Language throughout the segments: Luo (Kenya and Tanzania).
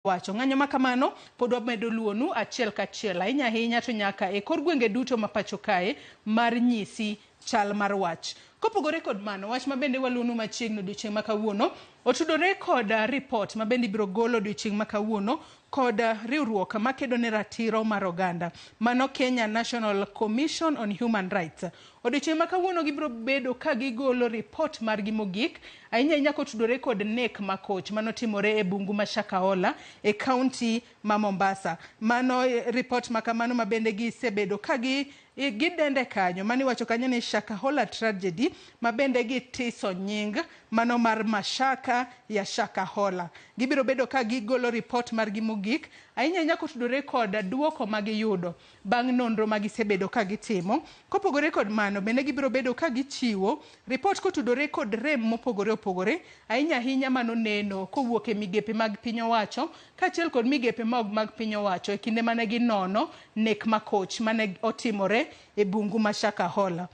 Wacho ng'anyo ma kamano pod wamedo luwonu achiel kachiel ahinya ahinya to nyaka e kor gwenge duto ma pacho kae mar nyisi chal mar wach. Kopogore kod mano, wach ma bende waluwonu machiegni odiochieng' ma kawuono otudore kod ripot ma bende ibiro gol odiochieng' ma kawuono kod riwruok makedo ne ratiro mar oganda mano Kenya National Commission on Human Rights. Odiochieng' ma kawuono gibiro bedo ka gigolo ripot margi mogik ahinya ahinya kotudore kod nek makoch manotimore e bungu ma Shakahola e kaunti ma Mombasa. Mano ripot ma kamano ma bende gisebedo ka gi gidende kanyo mano iwacho kanyo ni Shakahola tragedy ma bende gitiso nying mano mar Mashaka ya Shakahola. Gibiro bedo ka gigolo ripot margi mogik ahinya ahinya kotudore kod duoko ma giyudo bang' nonro ma gisebedo ka gitimo. Kopogore kod mano, bende gibiro bedo ka gichiwo ripot kotudore kod rem mopogore opogore, ahinya ahinya mano neno kowuok e migepe mag piny owacho kaachiel kod migepe maok mag piny owacho e kinde mane ginono nek makoch mane otimore e bungu ma Shakahola.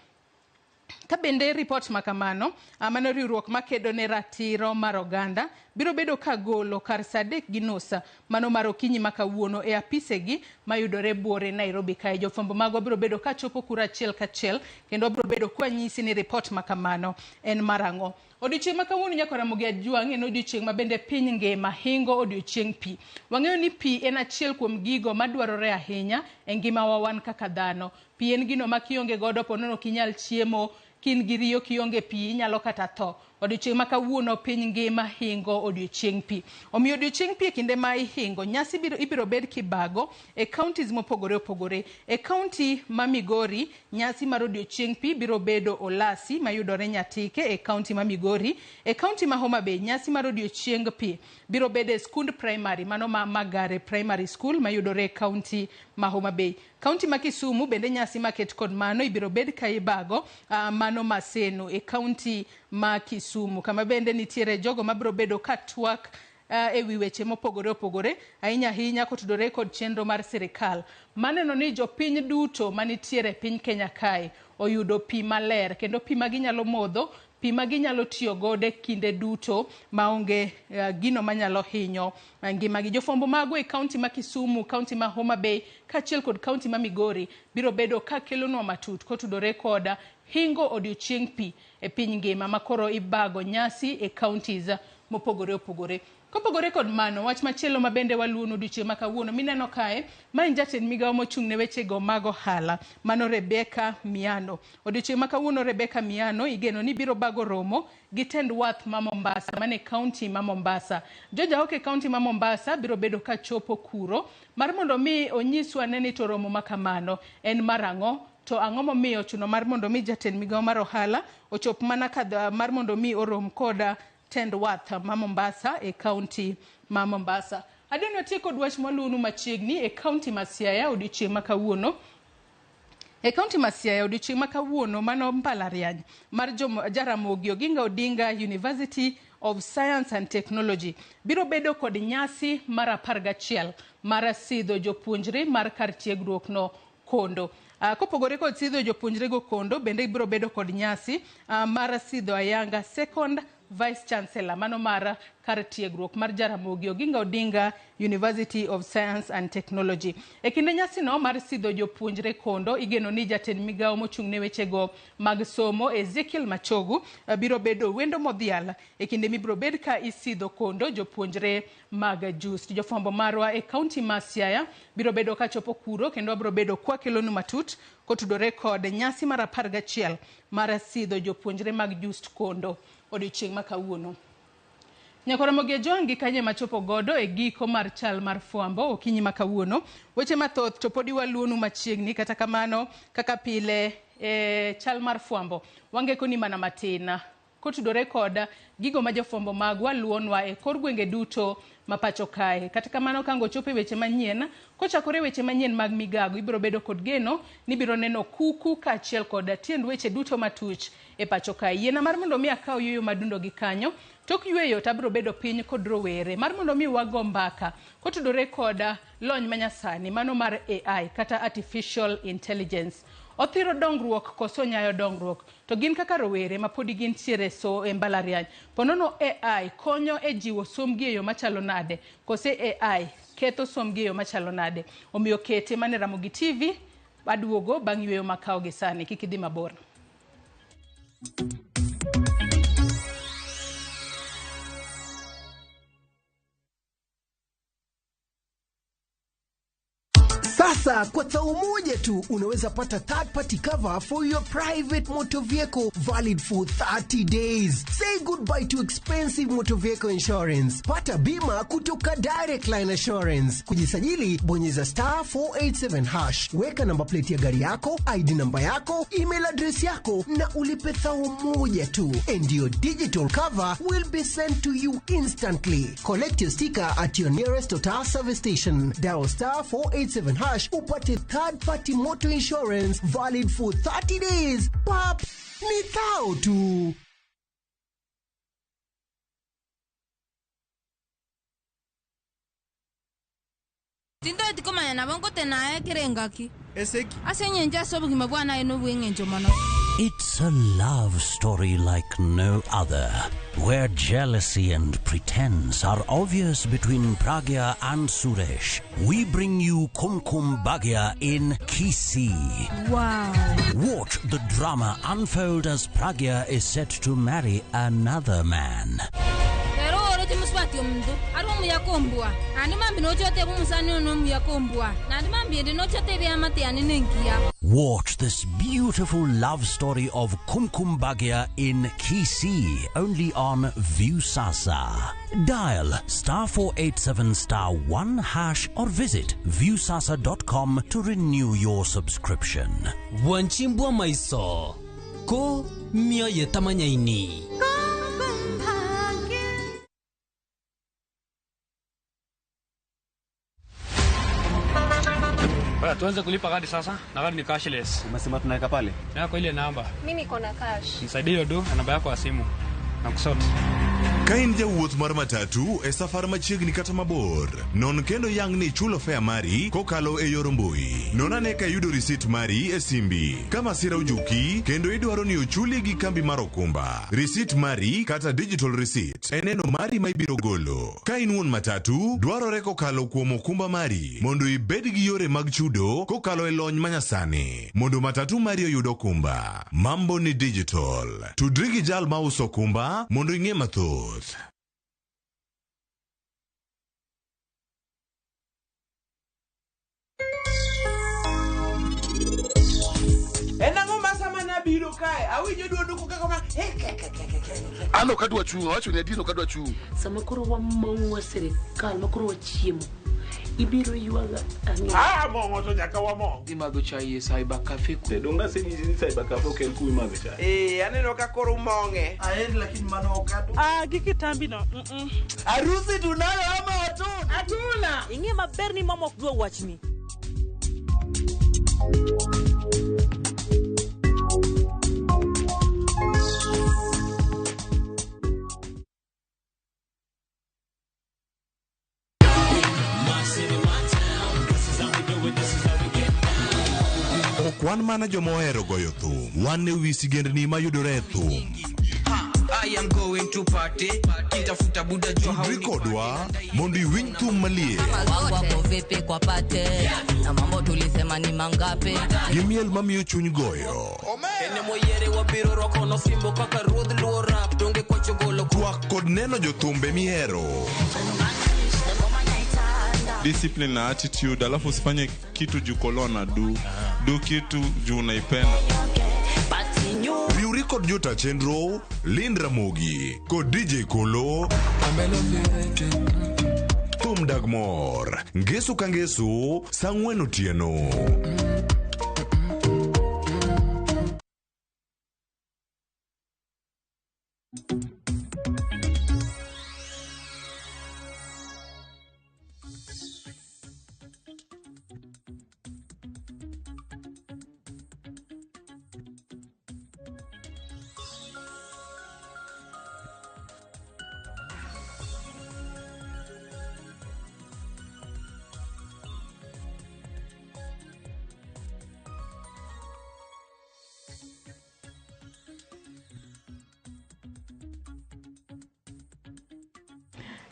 Ka bende ripot ma kamano, mano riwruok makedo ne ratiro mar oganda biro bedo ka golo kar saa 3:30 mano mar okinyi ma kawuono e apisegi mayudore buore Nairobi kae. Jofwambo magwa biro bedo ka chopo kuro achiel kachiel kendo wabiro bedo kwanyisi ni ripot ma kamano en mar ang'o. Odiochieng' ma kawuono nyaka Ramogi Ajwang' en odiochieng' ma bende piny ngima hingo odiochieng' pi. Wang'eyo ni pi en achiel kuom gigo madwarore ahinya e ngimawa wan kaka dhano. Pi en gino ma kionge godo ponono ok inyal chiemo, ka in gi riyo kionge pi inyalo kata tho. Odiochieng' ma kawuono piny ngima hingo odiochieng' pi. Omiyo odiochieng' pi e kinde ma ihingo, nyasi ibiro bed kibago e counties mopogore opogore. E county ma Migori, nyasi mar odiochieng' pi biro bedo Olasi mayudore Nyatike e county ma Migori. E county ma Homa Bay, nyasi mar odiochieng' pi biro bedo e skund primary mano ma Magare Primary School mayudore e county ma Homa Bay. Kaunti ma Kisumu bende nyasi maket kod mano ibiro bed ka ibago mano Maseno e kaunti ma Kisumu kama bende nitiere jogo mabiro bedo ka twak e wi weche mopogore opogore ahinya ahinya kotudore kod chenro mar sirikal maneno ni jopiny duto manitiere e piny Kenya kae oyudo pi maler kendo pi ma ginyalo modho, pi ma ginyalo tiyo godo e kinde duto maonge gino manyalo hinyo ngimagi. Jofwambo magwa e kaunti ma Kisumu, kaunti ma Homa Bay kaachiel kod kaunti ma Migori biro bedo ka kelonwa matut kotudore kod hingo odiochieng' pi e piny ngima makoro ibago nyasi e counties mopogore opogore. Kopogore kod mano, wach machielo ma bende waluwono odiochieng' ma kawuono mineno kae, ma en jatend migawo mochung' ne wechego mag ohala, mano Rebecca Miano. Odiochieng' ma kawuono Rebecca Miano igeno ni biro bago romo gi tend wath ma Mombasa, mane kaunti ma Mombasa. George Aoke kaunti ma Mombasa biro bedo ka chopo kuro mar mondo mi onyiswa ne ni to romo ma kamano en mar ang'o, to ang'o momiyo ochuno mar mondo mi jatend migawo mar ohala ochop mana ka mar mondo mi orom koda tend wath ma Mombasa e kaunti ma Mombasa. Adwani watiek kod wach mwaluwonu machiegni e kaunti ma Siaya odiochieng' ma kawuono. E kaunti ma Siaya odiochieng' ma kawuono mano mbalariany mar Jaramogi Oginga Odinga University of Science and Technology biro bedo kod nyasi mar 11 mar sidho jopuonjre mar kar tiegruok no kondo. Kopogore kod sidho jopuonjre go kondo, bende ibiro bedo kod nyasi mar sidho ayanga second vice chancellor mano mar kar tiegruok mar Jaramogi Oginga Odinga University of Science and Technology. E kinde nyasino mar sidho jopuonjre kondo, igeno ni jatend migawo mochung' ne wechego mag somo Ezekiel Machogu biro bedo wendo modhial e kinde mibiro bed ka isidho kondo jopuonjre mag JUST. Jofwambo marwa e kaunti ma Siaya biro bedo ka chopo kuro kendo wabiro bedo kwakelonu matut kotudore kod nyasi mar 11 mar sidho jopuonjre mag JUST kondo odiochieng' ma kawuono. Nyakora Ramogi Ajwang' gi kanye machopo godo e giko mar chal mar fwambo okinyi ma kawuono. Weche mathoth to podi waluonu machiegni, kata kamano kaka pile e chal mar fwambo wangeko ni mana matin kotudore kod gigo ma jofwambo magwa luonwa e kor gwenge duto ma pacho kae. Kata kamano kango chopo e weche manyien, kochakore weche manyien mag migago, ibiro bedo kod geno ni ibiro neno kuku kaachiel kod tiend weche duto matuch e pacho kae. Yiena mar mondo mi akaw yueyo madundo gi kanyo, tok yueyo to abiro bedo piny kod rowere mar mondo mi wago mbaka kotudore kod lony manyasani mano mar AI kata Artificial Intelligence. Othiro dongruok koso onyayo dongruok? To gin kaka rowere ma podi gintiere so e mbalariany, ponono AI konyo e jiwo sombgi e yo machalo nade kose AI ketho sombgi e yo machalo nade? Omiyo kete mana e Ramogi TV, aduogo bang' yueyo makawo gi sani, kik idhi mabor. Sasa kwa thao moja tu unaweza pata third party cover for your private motor vehicle valid for 30 days. Say goodbye to expensive motor vehicle insurance. Pata bima kutoka Direct Line Assurance. Kujisajili, bonyeza star 487 hash, weka namba plate ya gari yako, ID namba yako, email address yako na ulipe thao moja tu. And your digital cover will be sent to you instantly. Collect your sticker at your nearest Total service station. Dial star 487 hash upate third party motor insurance valid for 30 days. Pap, ni thao tu. Tindoti komanya nabo ngotenaye kerengaki Eseki. Ase enyencho ase obogima bwa naye na obweng'encho mono. It's a love story like no other, where jealousy and pretense are obvious between Pragya and Suresh. We bring you Kumkum Bhagya in Kisii. Wow. Watch the drama unfold as Pragya is set to marry another man. Pero oroche muswati omuntu ari omuyakombwa andi mambi nochoteba omusani ono omuyakombwa nandi mambi ende nochoteba amate ane nenkiya. Watch this beautiful love story of Kumkum Bhagya in Kisii, only on Viusasa. Dial star 487 star 1 hash or visit viusasa.com to renew your subscription. Wanchimbwa maiso ko mioyo tamanyaini. Bwana, tuanze kulipa kadi sasa na kadi ni cashless. Umesema tunaweka pale? Yako ile namba. Mimi niko na cash. Nisaidie hiyo do na namba yako ya simu. Na kusort. Ka in jawuoth mar matatu e safar machiegni kata mabor, non kendo yang ni ichulo fare mari kokalo e yor mbui. Non ane ka iyudo risit mari e simbi. Ka masira ojuki kendo idwaro ni ochuli gi kambi mar okumba, risit mari kata digital receipt en neno mari ma ibiro golo. Ka in wuon matatu, dwarore kokalo kuom okumba mari mondo ibed gi yore mag chudo kokalo e lony manyasani mondo matatu mari oyud okumba. Mambo ni digital. Tudri gi jal mauso okumba mondo ing'e mathoth. En ang'o ma sama nabiro kae awinjo duondu kaka ma An ok adwa chung', awacho ni adier ok adwa chung'. Sama koro wamong'o sirikal ma koro wachiemo, ibiro ywaga ang'e. Ah, mong'o to nyaka wamong'. Imadho chai e cyber cafe ku. Donge asenyisi ni cyber cafe ok en kuma imadhe chai? Eh, aneno ka koro umong'e. Aheri lakini mano ok adwa. Ah, gi kitambi no. Harusi tunayo ama hatuna? Hatuna. Ing'e maber ni mama ok dwa wachni. Ok wan mana joma ohero goyo thum, wan e wi sigendni mayudore e thum. I am going to party. Kitafuta buda jua Tudri kodwa mondo iwinj thum maliet Wangu wako vipi kwa pate na mambo tulisema ni mangapi? gi miel mamiyo chuny goyo. Ene moyiere wabiro rwako nosimbo kaka ruodh luo rap donge kwacho golo Twak kod neno jothumbe mihero. Discipline na attitude, alafu usifanye kitu juu kolona du du kitu juu unaipenda. Riwri kod jota chenro Lind Ramogi kod DJ Kolo. Thum dag mor ngeso ka ngeso saa ang'wen otieno.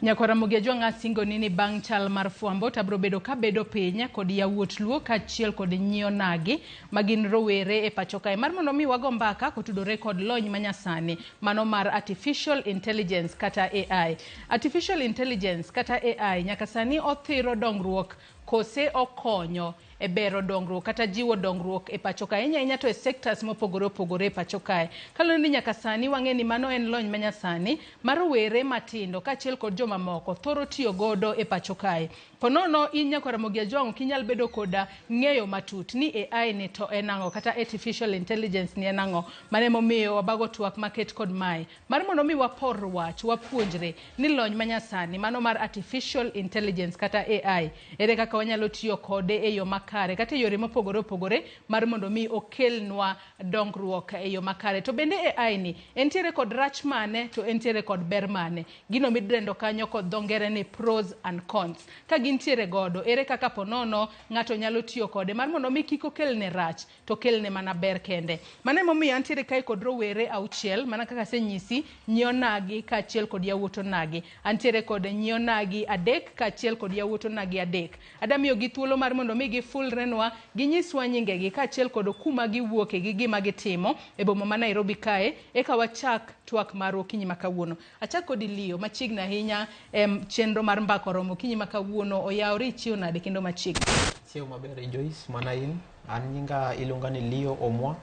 Nyakwar Ramogi Ajwang' asingoni ni bang' chal mar fwambo to abiro bedo kabedo piny kod yawuot Luo kaachiel kod nyi onagi ma gin rowere e pacho kae mar mondo mi wago mbaka kotudore kod lony manyasani mano mar artificial intelligence kata AI. Artificial intelligence kata AI nyaka sani othiro dongruok kose okonyo e bero dongruok kata jiwo dongruok e pacho kae, ahinya ahinya to e sectors mopogore opogore e pacho kae. Kaluwore ni nyaka sani wang'e ni mano en lony manyasani ma rowere matindo kaachiel kod jomamoko thoro tiyo godo e pacho kae. Ponono in nyakwar Ramogi Ajwang' ok inyal bedo koda ng'eyo matut ni AI ni to en ang'o kata artificial intelligence ni en ang'o. Mano emomiyo wabago twak maket kod mae mar mondo mi wapor wach, wapuonjre ni lony manyasani mano mar artificial intelligence kata AI ere kaka wanyalo tiyo kode e yo makare kata e yore mopogore opogore mar mondo mi okelnwa dongruok e yo makare. To bende AI ni entiere kod rach mane to entiere kod ber mane? Gino midendo kanyo kod dho ngere ni pros and cons. Ka gintiere godo, ere kaka ponono ng'ato nyalo tiyo kode mar mondo mi kik okelne rach to okelne mana ber kende. Mano emomiyo antiere kae kod rowere auchiel mana kaka asenyisi, nyi onagi kaachiel kod yawuot onagi. Antiere kod nyi onagi 3 kaachiel kod yawuot onagi 3. Adamiyogi thuolo mar mondo mi gifulrenwa, ginyiswa nyingegi kaachiel kod kuma giwuoke gi gima gitimo e boma ma Nairobi kae, eka wachak twak marwa okinyi ma kawuono. Achak kodi Leo, machiegni ahinya e chenro mar Mbaka Oromo okinyi ma kawuono. Oyawore ichiew nade kendo machiegni? Chiew maber Joyce, mana in. An nyinga iluonga ni Leo Omwa.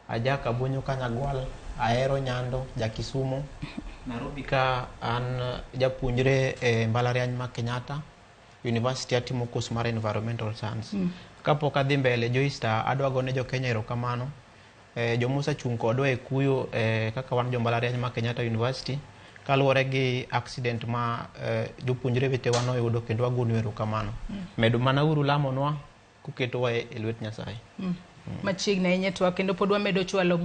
Aja Kabonyo Kanyagwal, ahero Nyando, ja Kisumo. Nairobi ka an japuonjre e mbalariany ma Kenyatta University, atimo course mar environmental science. Kapok adhi mbele Joyce, ta adwa gone jo Kenya erokamano. Jomosechung' kodwa e kuyo kaka wan jo mbalariany ma Kenyatta University kaluwore gi accident ma jopuonjre wetewa noyudo, kendo wagonu erokamano. Medo mana uru lamonwa kuketowa e lwet Nyasaye. Machiegni ahinya twak kendo pod wamedo chwalo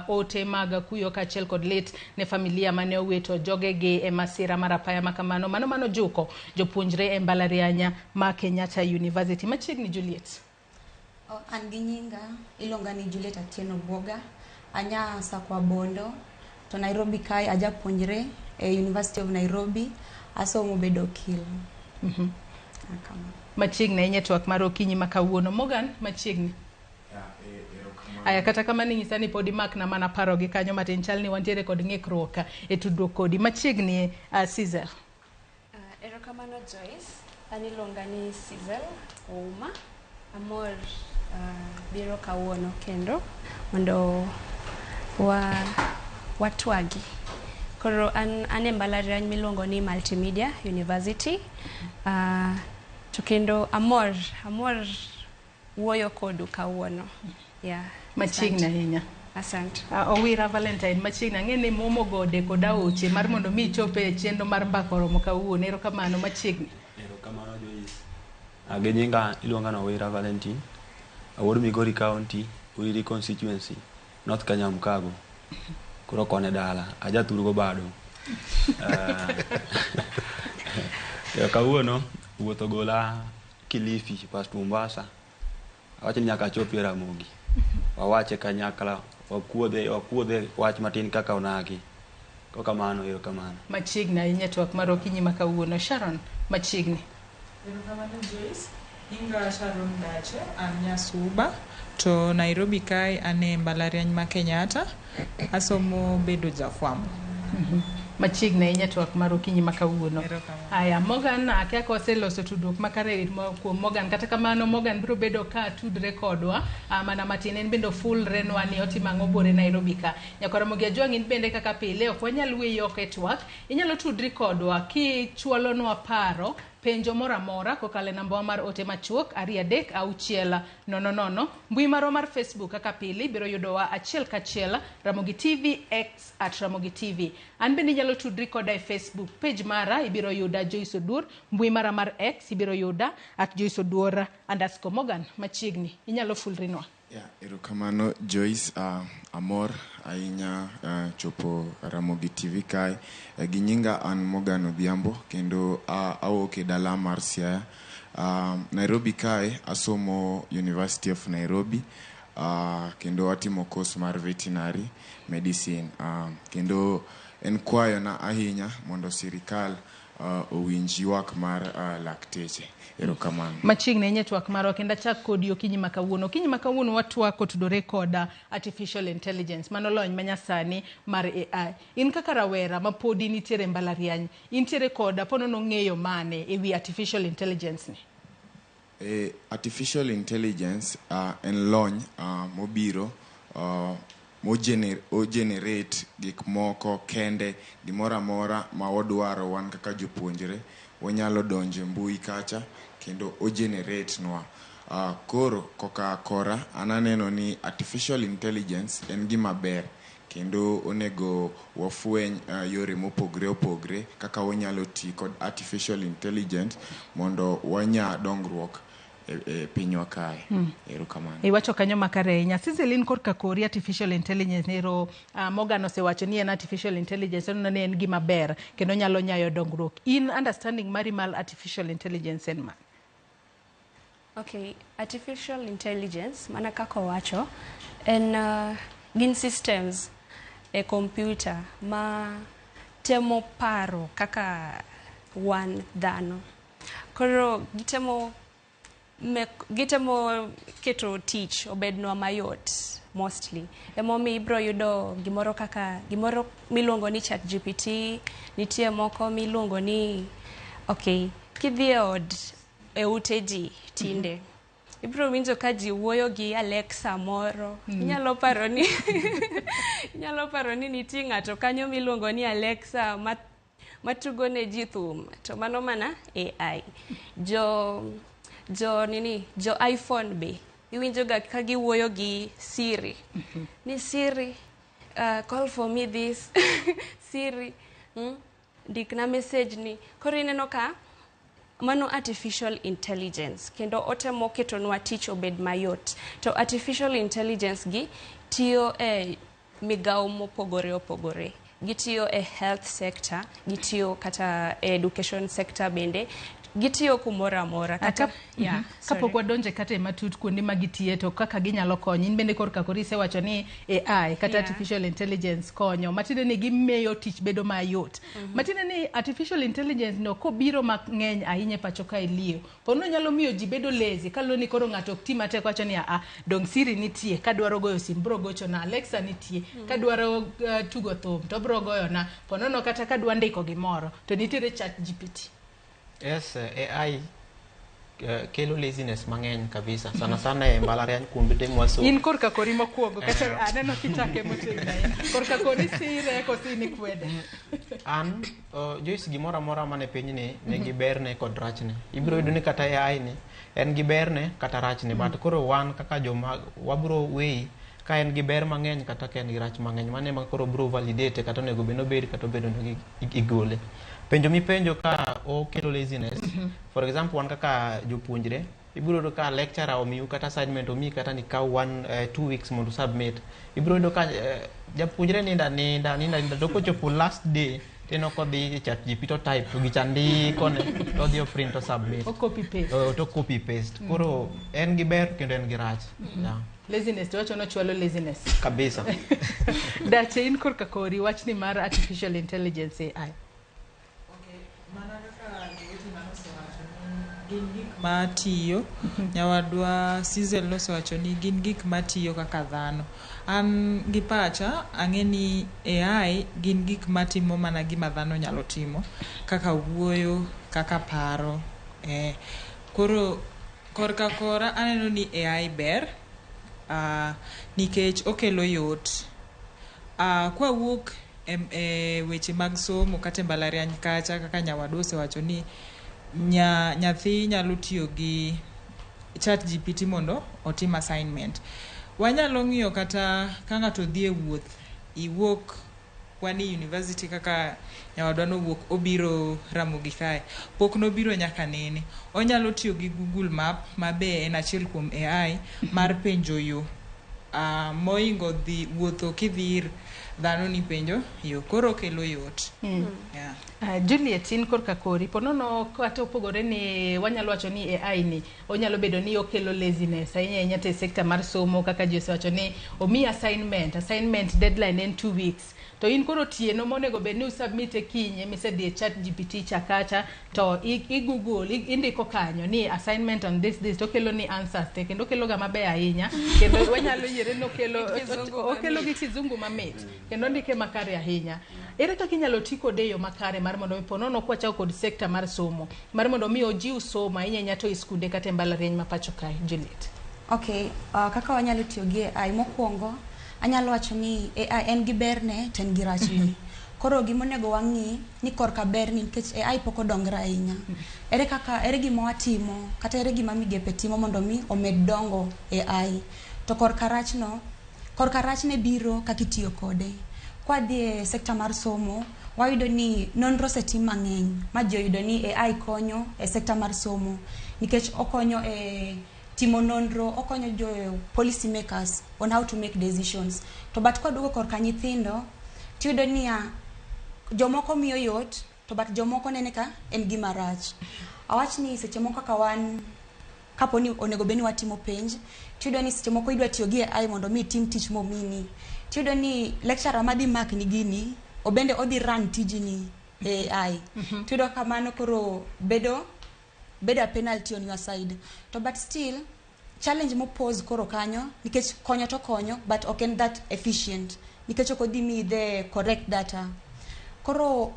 ote mag kuyo kaachiel kod lit ne familia mane owito jogegi e masira mar apaya makamano. Mano mano juko jopuonjre e mbalariany ma Kenyatta University. Machiegni Juliet. An gi nyinga iluonga ni Juliet Atieno Bwoga, anya Sakwa Bondo, to Nairobi kae ajapuonjre e University of Nairobi, asomo bedo okil. Machiegni ahinya twak mar okinyi ma kawuono. Morgan, machiegni. Aya, kata kamano inyisa ni pod imakna mana paro gi kanyo matin, chal ni wantiere kod ng'ikruok e tudruok kodi. Machiegni Cesar. Erokamano Joyce, an iluonga ni Sizel Ouma. Amor biro kawuono kendo mondo watwagi. Koro an e mbalariany miluongo ni Multimedia University. To kendo amor wuoyo kodu kawuono. Yeah. Machiegni ahinya. Asante. Owira Valentine, machiegni ang'e ni momo gode kod aoche mar mondo mi ichope e chenro mar Mbaka Oromo kawuono. Erokamano, machiegni. Erokamano Joyce. Gi nyinga iluonga ni Owira Valentine. Awuod Migori County, Uriri Constituency, North Kenya Mkago. Koro kone dala, aja thurgo bado. Kawuono wuotho gola Kilifi past Mombasa. Awacho ni nyaka achop e Ramogi. Wawache kanyakla, wakuodhe wach matin kaka onagi. Erokamano, erokamano. Machiegni ahinya twak mar okinyi ma kawuono. Sharon, machiegni. Erokamano Joyce. Nyinga Sharon Dache, an Nyasuba, to Nairobi kae an e mbalariany ma Kenyatta, asomo bedo jafwambo. Machiegni ahinya twak mar okinyi ma kawuono. Aya, Morgan, akia ka waseloso tudruok makare kuom Morgan. Kata kamano Morgan biro bedo ka tudre kodwa mana matin. En bende ofulrenwa ni otimo ang'o buore Nairobi ka. Nyakwar Ramogi Ajwang' in bende kaka pile ok wanyal weyi oko e twak. Inyalo tudri kodwa kichwalonwa paro, penjo moro amora kokalo e namba mar ote machuok 2 3 6 0 0. Mbui marwa mar Facebook kaka pile ibiro yudowa achiel kachiel Ramogi TV X at Ramogi TV. An bende inyalo tudri koda e Facebook page mara, ibiro yuda Joyce Oduor. Mbui mara mar X ibiro yuda at Joyce Oduor _ Morgan. Machiegni inyalo fulrinwa. Yeah, erokamano Joyce. Amor ahinya chopo Ramogi TV kae. Gi nyinga an Morgan Odhiambo kendo awuok e dala mar Siaya. Nairobi kae asomo University of Nairobi, kendo atimo course mar veterinary medicine. Kendo en kwayo na ahinya mondo sirikal owinj ywak mar lakteche. Erokamano. Machiegni ahinya e twak marwa kendo achak kodi okinyi ma kawuono. Okinyi ma kawuono watwak kotudore kod artificial intelligence, mano lony manyasani mar AI. In kaka rawera ma podi nitiere e mbalariany, intiere kod ponono ng'eyo mane e wi artificial intelligence ni? Artificial intelligence en lony mobiro ogenerate gik moko kende, gimoro amora ma wadwaro wan kaka jopuonjre wanyalo donjo e mbui kacha kendo ogenerate nwa. Koro koka kora an aneno ni artificial intelligence en gima ber kendo onego wafweny yore mopogre opogre kaka wanyalo ti kod artificial intelligence mondo wanya dongruok e pinywa kae. Erokamano. Iwacho kanyo makare ahinya. Sizelin, korka kori artificial intelligence ero, Morgan osewacho ni en artificial intelligence oneno ni en gima ber kendo nyalo nyayo dongruok. In understanding mari mar artificial intelligence en mane? Okay, artificial intelligence mana kaka owacho en gin systems e computer ma temo paro kaka wan dhano. Koro gitemo keto tich obednwa mayot mostly. Emomiyo ibiro yudo gimoro kaka gimoro miluongo ni Chat GPT, nitie moko miluongo ni, okay, kidhi e od e ute ji tinde. Ibiro winjo ka ji wuoyo gi Alexa moro. Inyalo paro ni nitie ng'ato kanyo miluongo ni Alexa matugo ne ji thum to mano mana AI. Jo nini, jo iPhone be iwinjo ga ka giwuoyo gi Siri. Ni Siri, call for me this. Siri, ndikna message ni. Koro ineno ka mano artificial intelligence kendo otemo ketonwa tich obed mayot. To artificial intelligence gi tiyo e migawo mopogore opogore. Gitiyo e health sector, gitiyo kata e education sector bende, gitiyo kumoro amora. Kata, yeah, sorry. Kapok wadonje kata e matut kuonde ma gitiye to kaka ginyalo konyo, in bende korka kori isewacho ni AI kata artificial intelligence konyo, matiende ni gimiyo tich bedo mayot. Matiende ni artificial intelligence no kobiro mang'eny ahinya e pacho kae liyo, pono nyalo miyo ji bedo lazy kaluwore ni koro ng'ato ok ti matek, wacho ni aa dong Siri nitie, kadwaro goyo sim bro gochona, Alexa nitie, kadwaro tugo thum to bro goyona, ponono kata kadwa ndiko gimoro to nitiere Chat GPT. Yes, AI kelo laziness mang'eny kabisa, sana sana e mbalariany kuonde mwasomo. In korka kori mokwongo kata aneno kichake motegno ahinya. Korka kori sire koso in ikwede? An Joyce, gimoro amora mane pinyni nigi berne kod rachne. Ibiro yudo ni kata AI ni en gi berne kata rachne, but koro wan kaka joma wabro weyi ka en gi ber mang'eny kata ka en gi rach mang'eny, mano ema koro bro validate kata onego bed nobed kata obedo ni igole. Penjo mipenjo ka okelo laziness, for example, wan kaka jopuonjre ibiro yudo ka lecturer omiu kata assignment, omiyi kata ni kaw one 2 weeks mondo submit, ibiro yudo ka japuonjre ninda ninda ninda ninda, to kochopo last day tineno kodhi e Chat GPT to type to gicha ndikone to odhi o print to submit. O copy paste. To copy paste. Koro en gi ber kendo en gi rach, yeah. Laziness to wacho nochwalo laziness. Kabisa. Dache, in korka kori wachni mar artificial intelligence, AI. Mana kaka jowetena nosewacho ni gin gik matiyo, nyawadwa Sizel nosewacho ni gin gik matiyo kaka dhano. An gi pacha ang'e ni AI gin gik matimo mana gima dhano nyalo timo kaka wuoyo, kaka paro. Koro korka kora aneno ni AI ber nikech okelo yot. Kwawuok e weche mag somo kata e mbalariany kacha, kaka nyawadwa osewacho ni nyathi nyalo tiyo gi Chat GPT mondo otim assignment. Wanyalo ng'iyo kata ka ng'ato dhi e wuoth, iwuok wan e university kaka nyawadwa nowuok obiro Ramogi kae, pok nobiro nyaka nene. Onyalo tiyo gi Google Map ma be en achiel kuom AI mar penjo yo. Moingo dhi wuotho kidhi ir Dhano ni penjo yo, koro okelo yot. Yeah. Juliet, in korka kori, ponono kata opogore ni wanyalo wacho ni AI ni onyalo bedo ni okelo laziness ahinya ahinya to e sekta mar somo, kaka ji osewacho ni omiyi assignment deadline en 2 weeks, to in koro otieno monego bed ni usubmit e kiny emisedhi e Chat GPT cha kacha to i Google indiko kanyo ni assignment on this this, to okelo ni answers te, kendo okelo ga maber ahinya, kendo wanyalo yiere ni okelo Kizungu okelo gi mamit. Kizungu mamit kendo ndike makare ahinya. Ere kaka inyalo ti kode e yo makare mar mondo mi ponono kwachako kod sekta mar somo, mar mondo mi ojiw somo ahinya ahinya to e skunde kata e mbalariany ma pacho kae, Juliet? Okay, kaka wanyalo tiyo gi AI, mokwongo anyalo wacho ni AI en gi berne to en gi rachne. Koro gimonego wang'i ni korka berni, nikech AI pok odongre ahinya. Ere kaka, ere gima watimo kata ere gima migepe timo mondo mi omed dongo AI. To korka rachno, korka rachne biro kaka itiyo kode. Kwadhi e sekta mar somo, wayudo ni nonro osetim mang'eny ma ji oyudo ni AI konyo e sekta mar somo nikech okonyo e timo nonro, okonyo jo policy makers on how to make decisions. To but kwaduogo korka nyithindo, tiyudo niya, jomoko miyo yot, to but jomoko nene ka en gima rach. Awach ni seche moko kaka wan, kapo ni onego bed ni watimo penj, tiyudo ni seche moko idwa tiyo gi AI mondo mi itim tich momini, tiyudo ni lecturer madhi mark ni gini obende odhi run tijini e AI. Tiyudo kamano koro bedo a penalty on your side. To but still challenge mopose koro kanyo, nikech konyo to konyo, but ok en that efficient nikech ok odhi miyi the correct data. Koro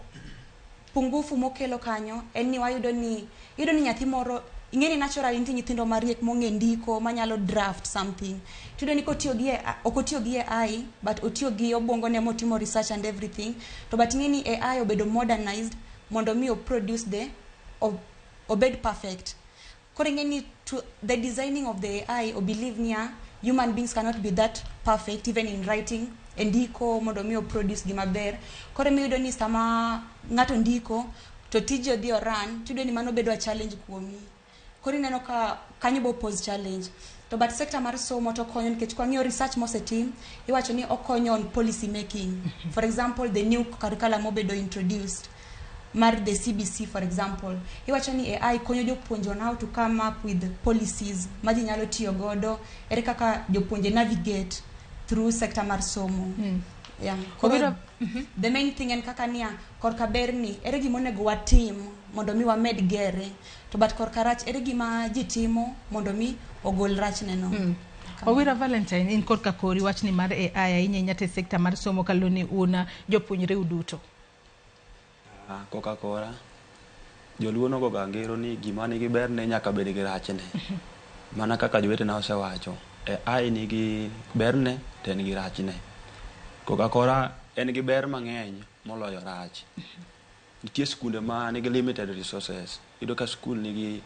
pungufu mokelo kanyo en ni wayudo ni, iyudo ni nyathi moro, ing'e ni naturally nitie nyithindo mariek mong'e ndiko, manyalo draft something, tiyudo ni kotiyo gi AI, ok otiyo gi AI but otiyo gi obwongo ne motimo research and everything, to but ing'e ni AI obedo modernized mondo mi oproduce the obed perfect. Koro ing'e ni to the designing of the AI o believe niya human beings cannot be that perfect even in writing, e ndiko, mondo mi oproduce gima ber. Koro emiyudo ni sama ng'ato ndiko to tije odhi oran, tiyudo ni mano bedo a challenge kuomi. Koro ineno ka kanyo bo pose challenge. To but sector mar somo to konyo, nikech kwang'iyo research mosetim, iwacho ni okonyo on policy making. For example, the new curriculum mobedo introduced mar the CBC, for example, iwacho ni AI konyo jopuonje on how to come up with policies ma ji nyalo tiyo godo, ere kaka jopuonje navigate through sector mar somo. Yeah. Koro, the main thing en kaka niya, korka berni, ere gima onego watim mondo mi wamed gere, to but korka rach, ere gima ji timo mondo mi ogol rachne no. Owira Valentine, in korka kori, wachni mar AI ahinya ahinya to e sekta mar somo, kaluwo ni un jopuonjre uduto. Ah, koka kora joluo nogoga ngero ni gima nigi berne nyaka bed gi rachne. Mana kaka jowetena osewacho, AI nigi berne to en gi rachne. Koka kora en gi ber mang'eny moloyo rach. Nitie skunde ma nigi limited resources. Iyudo ka skul nigi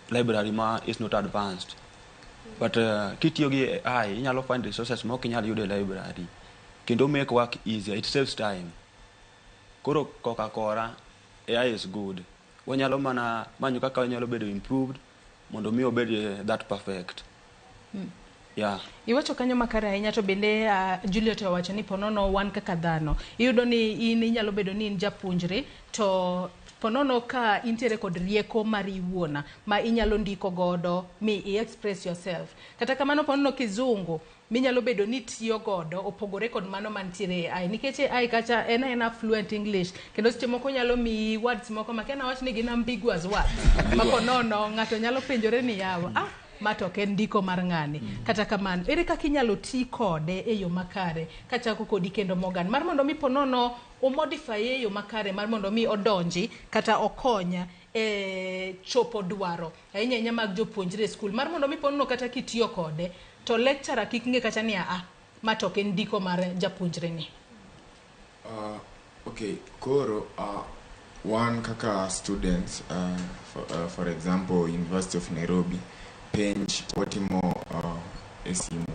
library ma is not advanced, but kitiyo gi AI inyalo find resources ma ok inyal yudo e library, kendo make work easier, it saves time. Koro koka kora AI is good. Wanyalo mana manyo kaka wanyalo bedo improved mondo mi obed that perfect. Yeah. Iwacho kanyo makare ahinya, to bende Juliet owacho ni ponono wan kaka dhano, iyudo ni in inyalo bedo ni in japuonjre, to ponono ka intiere kod rieko mari iwuona ma inyalo ndiko godo mi i express yourself. Kata kamano, ponono kizungu minyalo bedo ni tiyo godo opogore kod mano mantiere e AI, nikech AI kacha en aena fluent English, kendo seche moko nyalo miyi words moko ma kena wach ni gin ambiguous words ma ponono ng'ato nyalo penjore ni yawa, ah, ma to ok en ndiko mar ng'ani. Kata kamano, ere kaka inyalo ti kode e yo makare? Kachako kodi kendo, Morgan, mar mondo mi ponono omodify e yo makare mar mondo mi odonji kata okonya e chopo dwaro ahinya ahinya mag jopuonjre e skul, mar mondo mi ponono kata kitiyo kode to lecturer kik ng'e kacha ni aa, ma to ok en ndiko mar japuonjre ni. Okay, koro wan kaka students, for example, University of Nairobi, penj watimo e simu.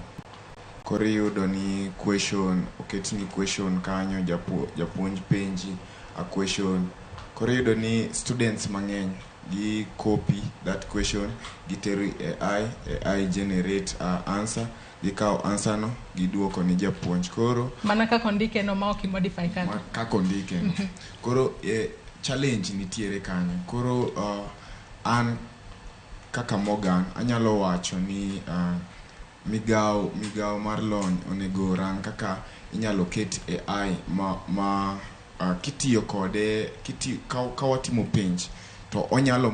Koro iyudo ni question oketni question kanyo, japuonj penji a question. Koro iyudo ni students mang'eny Gi copy that question, gitero e AI, AI generate answer, gikawo answer no, giduoko ni japuonj. Koro Mana kaka ondike no ma ok imodify kata. Kaka ondike no. Koro challenge nitiere kanyo. Koro an kaka Morgan anyalo wacho ni migao mar lony onego rang kaka inyalo ket AI ma kitiyo kode ka watimo penj to onyalo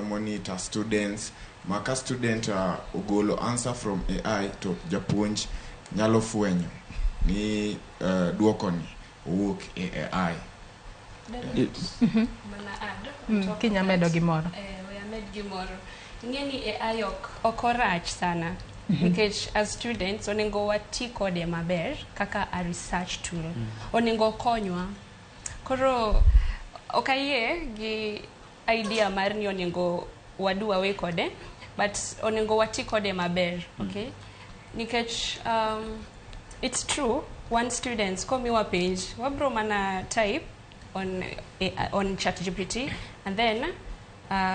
monitor students ma ka student ogolo answer from AI to japuonj nyalo fwenyo ni duoko ni owuok e AI. Mana add on top of Kinya medo that. Gimoro. We amed gimoro. Ing'e ni AI ok orach sana. Nikech as students onego wati kode maber kaka a research tool. Onego okonywa. Koro ok ayie gi idea mar ni onego wadu away kode, but onego wati kode maber, okay? Nikech it's true, one students komiwa penj, wabro mana type on ChatGPT and then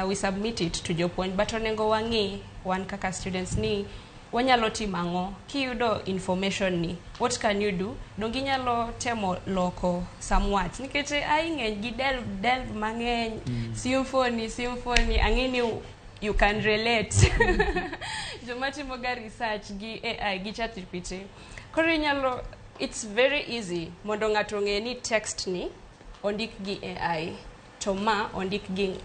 we submit it to jopuonj, but onego wang'i wan kaka students ni wanyalo timo ang'o kiyudo information ni, what can you do? Donge inyalo temo loko some words nikech AI ng'eny gi delve delve mang'eny. Symphony symphony ang'e ni you can relate joma timoga research gi AI gi ChatGPT. Koro inyalo, it's very easy mondo ng'ato ong'e ni text ni ondik gi AI to ma ondik gi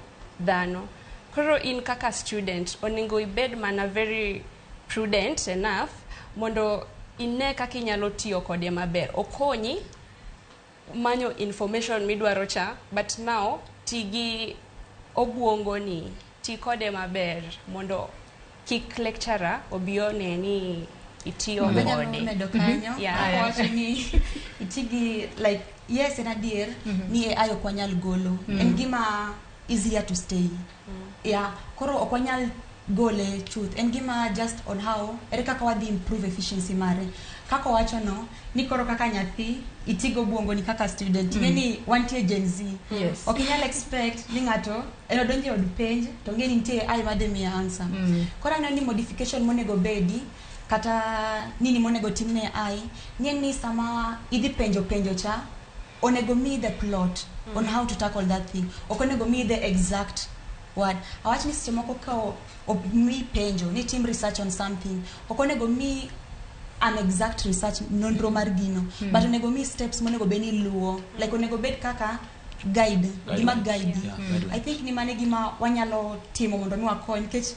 dhano. Koro in kaka student onego ibed mana very prudent enough mondo ine kaka inyalo tiyo kode maber, okonyi manyo information midwaro cha, but now ti gi obuongo ni, ti kode maber mondo kik lecturer obi one ni itiyo Anyalo kode. Medo kanyo. Awacho ni iti gi like, yes, en adier ni AI ok wanyal golo. En gima is here to stay. Yeah, koro ok wanyal gole chuth. En gima just on how ere kaka wadhi improve efficiency mare. Kaka owacho no ni koro kaka nyathi itigo obwongo ni kaka student. Ing'e ni wantie Gen Z. Ok inyal expect ni ng'ato en odonjo e od penj to ng'e ni nitie AI madhi miye answer. Koro aneno ni modification monego bedi kata nini monego timne AI ng'e ni sama idhi penjo penjo cha onego miyi the plot on how to tackle that thing. Ok onego miyi the exact word. Awach ni seche moko ka omiyi penjo ni tim research on something, ok onego miyi an exact research, nonro mar gino, but onego miyi steps monego bed ni iluwo, like onego bed kaka guide, gima guide. Yeah, guidelines. I think ni mano e gima wanyalo timo mondo mi wakony nikech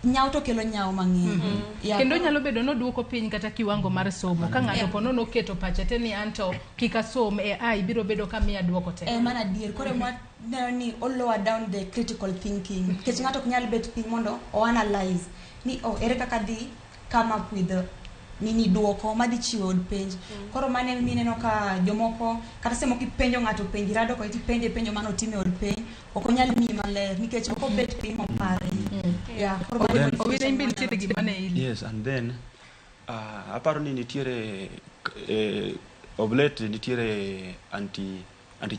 nyawo to kelo nyawo mang'eny. Yeah, Kendo nyalo bedo noduoko piny kata kiwango mar somo ka ng'ato po nono oketo pache te ni anto kik asom, AI biro bedo ka miya duoko te. Eh, mano adier. Koro ema neno ni o lower down the critical thinking nikech ng'ato ok nyal bet piny mondo o analyze ni oh, ere kaka dhi come up with the nini duoko madhi chiwo e od penj. Koro mano ema ineno ka jomoko kata seche moko ipenjo ng'ato penj, irado kode tipenje penjo mane otimo e od penj, ok onyal miyi maler nikech ok obet piny mopare. Yeah, koro mano Then- Owino, in be nitiere gima ne ili. Yes, and then aparo ni nitiere of late nitiere anti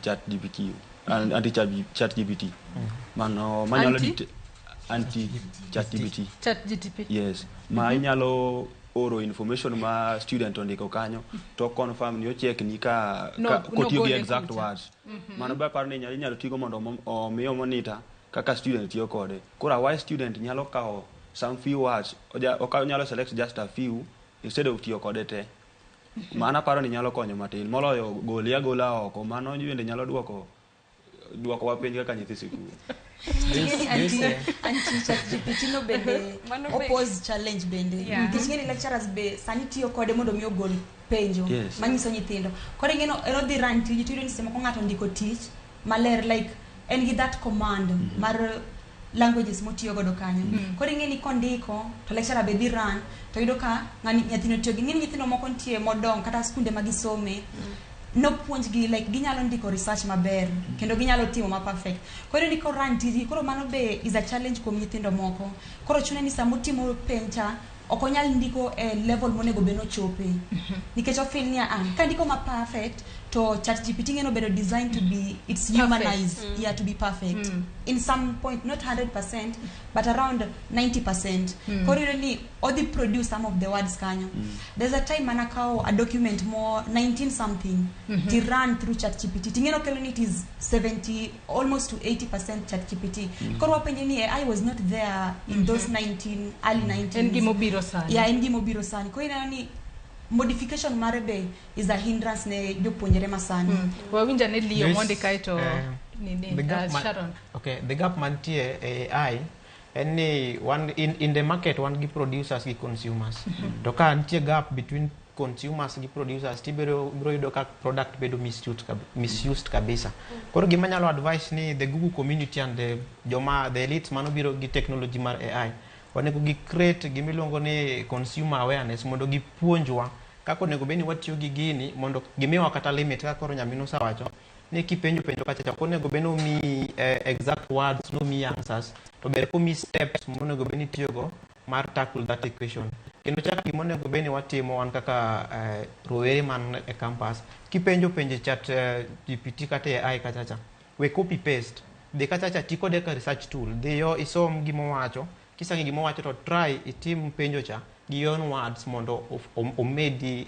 chat GPQ, anti chat GPT mano manyalo Anti? Anti chat GPT. Chat GTP. Yes, ma inyalo oro information ma student ondiko kanyo to confirm ni ocheck ni ka, No- ka kotiyo gi nogole exact kucha. words. Mano be aparo ni inyalo tigo mondo omi monitor kaka student tiyo kode. Koro a wise student nyalo kawo some few words, onyalo select just a few instead of tiyo kode te. Mano aparo ni nyalo konyo matin moloyo gole agola oko. Mano bende nyalo duokowa piny kaka nyithi sikul. Ing'eni anti chat GPT no bende Mano be- oppose challenge bende nikech ing'eni lecturers be sani tiyo kode mondo mi ogol penjo manyiso nyithindo. Koro ing'eno en odhi run tiji tiyudo ni seche moko ng'ato ondiko tich maler, like en gi that command mar languages motiyo godo kanyo. Koro ing'e ni kondiko to lecturer be dhi run to yudo ka ng'ani nyathino tiyo gi, ing'e ni nyithindo moko nitie modong kata skunde ma gisome nopuonjgi, like ginyalo ndiko research maber kendo ginyalo timo ma perfect. Koro ni koran tijgi, koro mano be is a challenge kuom nyithindo moko. Koro chune ni samotimo penj cha ok onyal ndiko e level monego bed nochope nikech ofeel ni ah, kandiko ma perfect To ChatGPT ng'eno bedo designed to be, it's Perfect. humanized, yeah, to be perfect. In some point, not 100%, but around 90%. Koro iyudo ni odhi produce some of the words kanyo. There's a time manakawo a document more 19 something ti run through ChatGPT. Ting'eno kelo ni it is 70 almost to 80% ChatGPT. Koro wapenje ni AI was not there in those 19 early 19s. En gimobiro sani. Yeah, en gimobiro sani. Koro ineno ni modification mare be is a hindrance ne jopuonjre masani. Wawinja ne Leo Joyce, mondi kaeto nini, the gap Sharon. Okay, the gap mantie e AI en ni wan in the market wan gi producers gi consumers. To ka nitie gap between consumers gi producers tibiro biro yudo ka product bedo misused kabisa. Koro gima nyalo advice ni the Google community and the joma the elites manobiro gi technology mar AI onego gi create gimiluongo ni consumer awareness mondo gipuonjwa kaka onego bed ni watiyo gi gini mondo gimiwa kata limit kaka koro nyaminwa osewacho ni kipenjo penjo kacha cha ok onego bed ni omiyi exact words nomiyi answers to ber komiyi steps monego bed ni itiyogo mar tackle that equation. Kendo chak gima onego bed ni watimo wan kaka rowere man e campus kipenjo penjo e chat GPT kata e AI kacha cha we copy paste dhi kacha cha ti kode ka research tool dhiyo isom gimowacho kisang'e gimowacho to try itim penjo cha gi your own words mondo omedi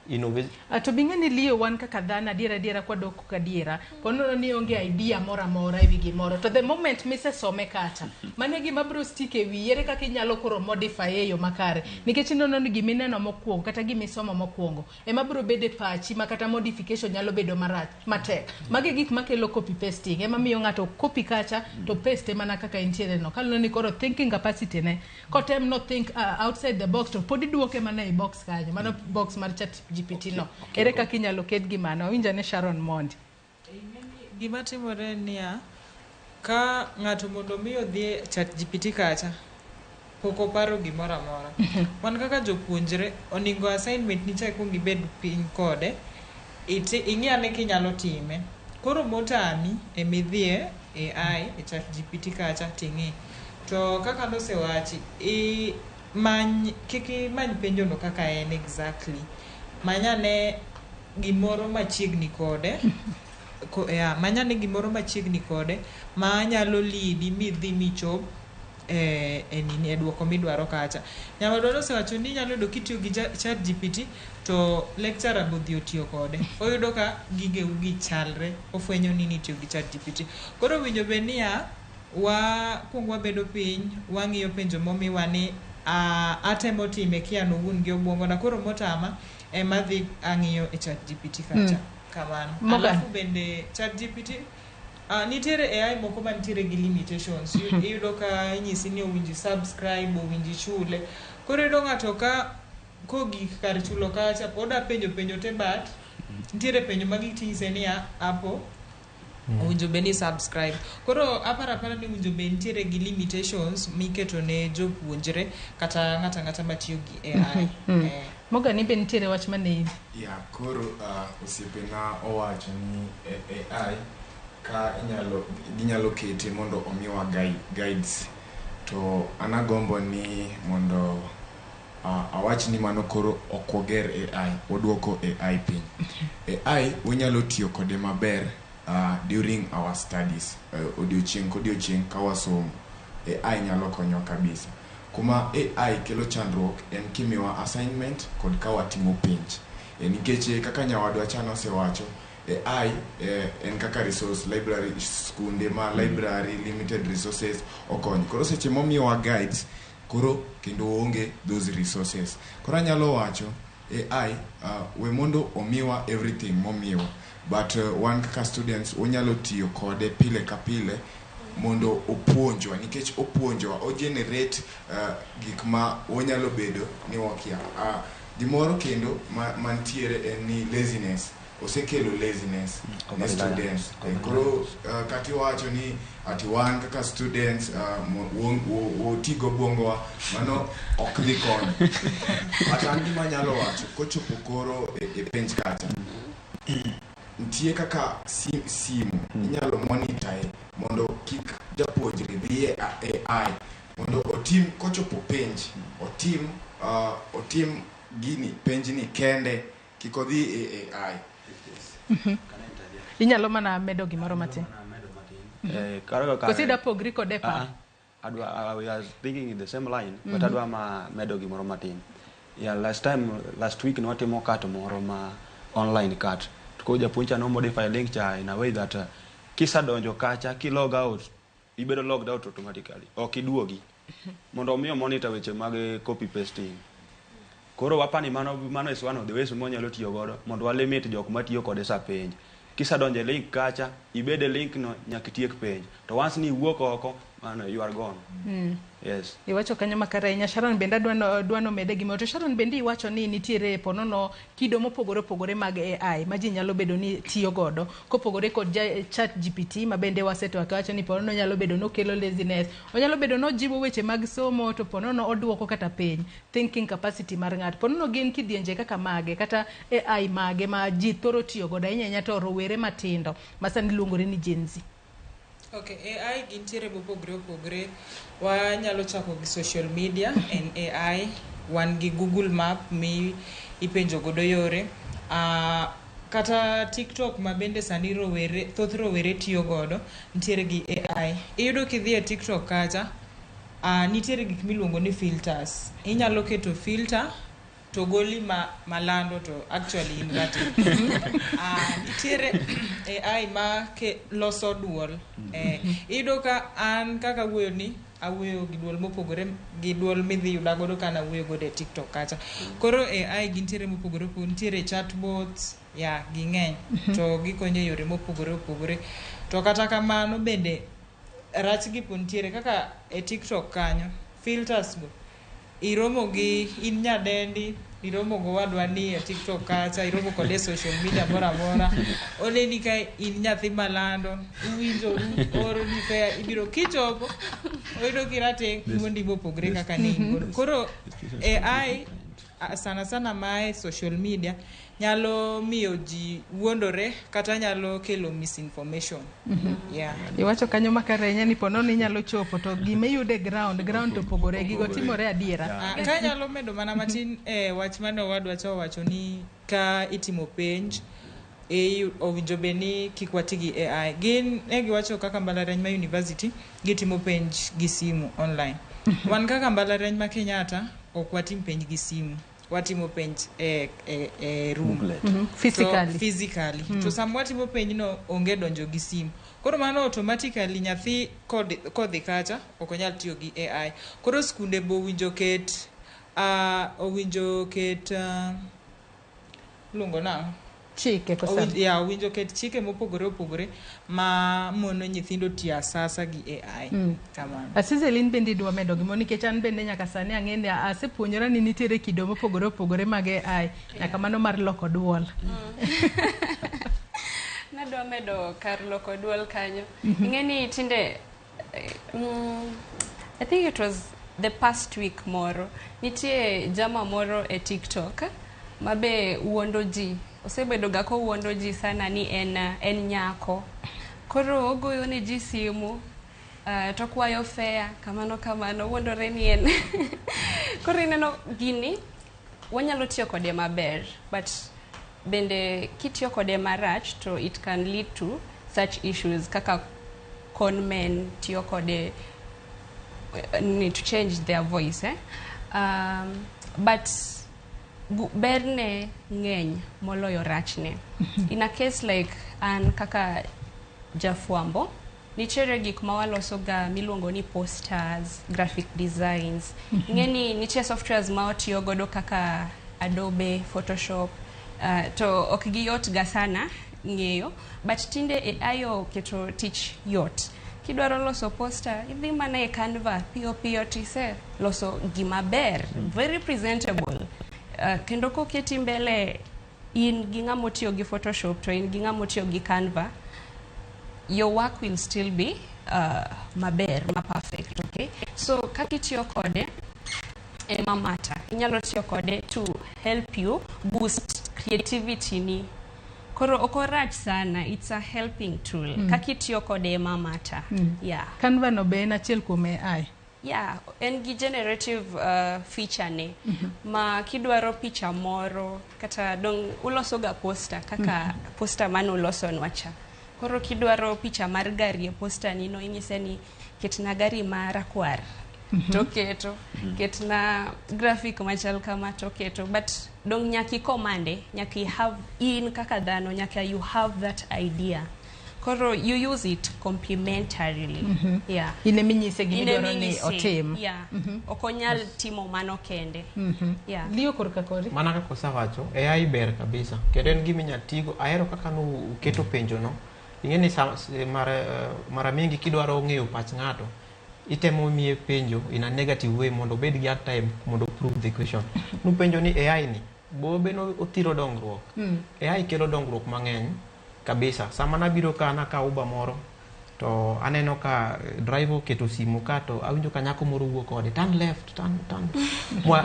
innovation. To bing'e ni Leo wan kaka dhano adiera adiera kwadok kadiera ponono ni onge idea moro amora ewi gimoro to the moment misesome kacha mano e gima biro stick e wiyi ere kaka inyalo koro modify e yo makare nikech ineno ni gimineno mokwongo kata gimisomo mokwongo ema biro bedo e pachi ma kata modification nyalo bedo marach matek. Magi gik makelo copy pasting ema miyo ng'ato copy kacha to paste mana kaka entiere no kaluwore ni koro thinking capacity ne kotem no think outside the box to pod iduoke mana e box kanyo mano box mar chat GPT no. Ere kaka inyalo ket gi mano? Awinjo ne Sharon Mondi. Gima timore en niya, ka ng'ato mondo mi odhi e chat GPT kacha, pok oparo gimoro amora. Wan kaka jopuonjre, onego assignment ni cha ikuong ibed piny kode, ing'i ane kinyalo time. Koro motami emidhiye AI e chat GPT kacha ting'i. To kaka nosewachi, many kik imany penjo no kaka en exactly. Many ane gimoro machiegni kode. Many ane gimoro machiegni kode ma nyalo lidi midhi michop e nini e duoko midwaro kacha. Nyawadwa nosewacho ni inyalo yudo kitiyo gi chat GPT to lecturer bodhi otiyo kode. Oyudo ka gigeu gi chalre, ofwenyo ni nitiyo gi chat GPT. Koro owinjo bed niya, wakuong wabedo piny, wang'iyo penjo momiwa ni atemo time kia an owuon gi obwongona. Koro motama ema dhi ang'iyo e chat GPT kacha. Kamano. Alafu bende chat GPT nitiere AI moko mantiere gi limitations. Iyudo ka inyisi ni owinji subscribe, owinji chule. Koro iyudo ng'ato ka kogik kar chulo kacha, oda penjo penjo te but nitiere penjo ma gitinyise niya apo owinjo bed ni subscribe. Koro aparo apara ni owinjo bed nitiere gi limitations miketo ne jopuonjre kata ng'ato ang'ata matiyo gi AI. Morgan, ibe nitiere wach mane? Ya, koro osiepena owacho ni AI ka ginyalo kete mondo omiwa guides to an agombo ni mondo awach ni mano koro ok wager AI, waduoko AI piny. AI wanyalo tiyo kode maber during our studies, odiochieng' kodiochieng' ka wasomo, AI nyalo konyowa kabisa. Kuma AI kelo chandruok en kimiwa assignment kod ka watimo penj. Nikech kaka nyawadwa cha nosewacho, AI en kaka resource library, skunde ma library limited resources okonyo. Koro seche momiwa guides, koro kendo onge those resources. Koro anyalo wacho AI we mondo omiwa everything momiwa, but wan kaka students wanyalo tiyo kode pile ka pile mondo opuonjwa, nikech opuonjwa, o generate gik ma wanyalo bedo ni wakia. Gimoro kendo mantiere en ni laziness, osekelo laziness ne students. Koro kata iwacho ni ati wan kaka students woti go obwongowa, mano ok dhi konyo. But an gima anyalo wacho kochopo koro e penj kacha, nitie kaka simu inyalo monitor mondo kik japuonjre dhi e AI mondo otim kochopo penj otim gini penj ni kende kik odhi e AI. Inyalo mana medo gimoro matin. Koro ka Koso ida pogri kode e paro? Ah, adwa we are thinking in the same line, but adwa ma medo gimoro matin. Yeah, last time, last week nwatimo CAT moro ma online CAT. To koro japuonj cha no modify link cha in a way that kisadonjo kacha, ki log out, ibedo logged out automatically. Ok iduogi. Mondo omi monitor weche mag copy pasting. Koro wapani mano is one of the ways mwanyalo tiyo godo mondo wa limit jok matiyo kode sa penj. Kisadonjo e link kacha, ibed e link no nyaka itiek penj. To once ni iwuok oko, mano you are gone. Yes. Iwacho kanyo makare ahinya. Sharon bende adwa nomede gimoro. To Sharon bende iwacho ni nitiere ponono kido mopogore opogore mag AI ma ji nyalo bedo ni tiyo godo. Kopogore kod Chat GPT ma bende wasetwak wacho ni ponono nyalo bedo nokelo laziness. Onyalo bedo nojiwo weche mag somo to ponono oduoko kata piny thinking capacity mar ng'ato. Ponono gin kidienje kaka mage kata AI mage ma ji thoro tiyo godo ahinya ahinya to rowere matindo ma sani luongore ni Gen Z. Okay, AI gintiere mopogore opogore. Wanyalo chako gi social media en AI. Wan gi Google Map mi ipenjo godo yore. Kata TikTok ma bende sani rowere, thoth rowere tiyo godo, nitiere gi AI. Iyudo kidhi e TikTok kacha, nitiere gik miluongo ni filters. Inyalo keto filter to goli ma malando to actually in rateng'. Nitiere AI ma loso duol. Iyudo ka an kaka awuoyo ni awuoyo gi duol mopogore gi duol midhi yuda godo ka nawuoyo godo e TikTok kacha. Koro AI gintiere mopogore opogore, nitiere chatbots, ya ging'eny to gikonyo e yore mopogore opogore. To kata kamano bende rach gi po nitiere kaka e TikTok kanyo, filters go iromo gi in nyadendi, iromo gowadwa ni e TikTok kacha, iromo kode e social media moro amora, oneni ka in nyathi malando, uwinjoru, ooroni fare, ibiro kichopo, oyudo kirateng' wuondi mopogore kaka ne in godo. Koro AI sana sana mae social media nyalo miyo ji wuondore kata nyalo kelo misinformation. Yeah. Iwacho kanyo makare ahinya ni ponono inyalo chopo to gima iyudo e ground to opogore, gigo timore adiera. Ka anyalo medo mana matin e wach mane owadwa cha owacho ni ka itimo penj owinjo bed ni kik wati gi AI. Gin ne giwacho kaka mbalariany ma university gitimo penj gi simu online. Wan kaka mbalariany ma Kenyatta ok watim penj gi simu. Watimo penj e room. Booklet. Physically. To, physically. To sama watimo penj no onge donjo gi simu. Koro mano automatically nyathi kodhi kacha ok onyal tiyo gi AI. Koro skunde bo owinjo ket iluongo nang'o? Chike kosa? Owinjo ket chike mopogore opogore ma mono nyithindo tiyo asasa gi AI. Kamano. Asizelin bende idwa medo gimoro nikech an bende nyaka sani ang'e ni asepuonjora ni nitiere kido mopogore opogore mag AI nyaka mano mar loko duol. Nadwa medo kar loko duol kanyo. Ing'e ni tinde I think it was the past week moro nitie jama moro e TikTok mabe wuondo ji, osebedo ga kowuondo ji sana ni en nyako. Koro ogoyo ne ji simu to kwayo fare kamano kamano, wuondore ni en. Koro ineno gini wanyalo tiyo kode maber, but bende kitiyo kode marach to it can lead to such issues kaka con men tiyo kode ni to change their voice, eh? But berne ng'eny moloyo rachne. In a case like an kaka jafwambo, nitiere gik ma waloso ga miluongo ni posters, graphic designs. Ing'e ni nitie softwares ma watiyo godo kaka Adobe, Photoshop, to ok giyot ga sana ng'eyo, but tinde AI oketo tich yot. Kidwaro loso poster, idhi mana e Canva piyo piyo tise loso gima ber, very presentable. Kendo koketi mbele in gi ng'ama otiyo gi Photoshop to in gi ng'ama otiyo gi Canva, your work will still be maber, ma perfect, okay? So kaka itiyo kode ema matter. Inyalo tiyo kode to help you boost creativity ni. Koro ok orach sana, it's a helping tool. Kaka itiyo kode ema matter. Yeah. Canva no be en achiel kuom AI. Yeah, en gi generative feature ne ma kidwaro picha moro kata dong ulosoga poster kaka poster mane ulosonwa cha. Koro kidwaro picha mar gari e poster ni no inyise ni ketna gari ma rakwar toketo, ketna graphic machal kama toketo, but dong nyaka ikomande, nyaka i have in kaka dhano nyaka you have that idea. Koro you use it complementarily. Yeah. In eminyise In gimidwaro ni eminyise, otim. Yeah. Ok onyal timo mano kende. Yeah. Leo korka kori. Mana kaka osewacho, AI ber kabisa kendo en gima inyalo tigo. Ahero kaka nuketo penjono. Ing'e ni mara mingi kidwaro ng'eyo pach ng'ato, itemo miye penjo in a negative way mondo obed gi hard time mondo prove the question. Nupenjo ni AI ni bobe no othiro dongruok. AI kelo dongruok mang'eny kabisa. Sama nabiro ka nakawo Uber moro to aneno ka driver oketo simu ka to awinjo ka nyako moro wuok kode turn left turn turn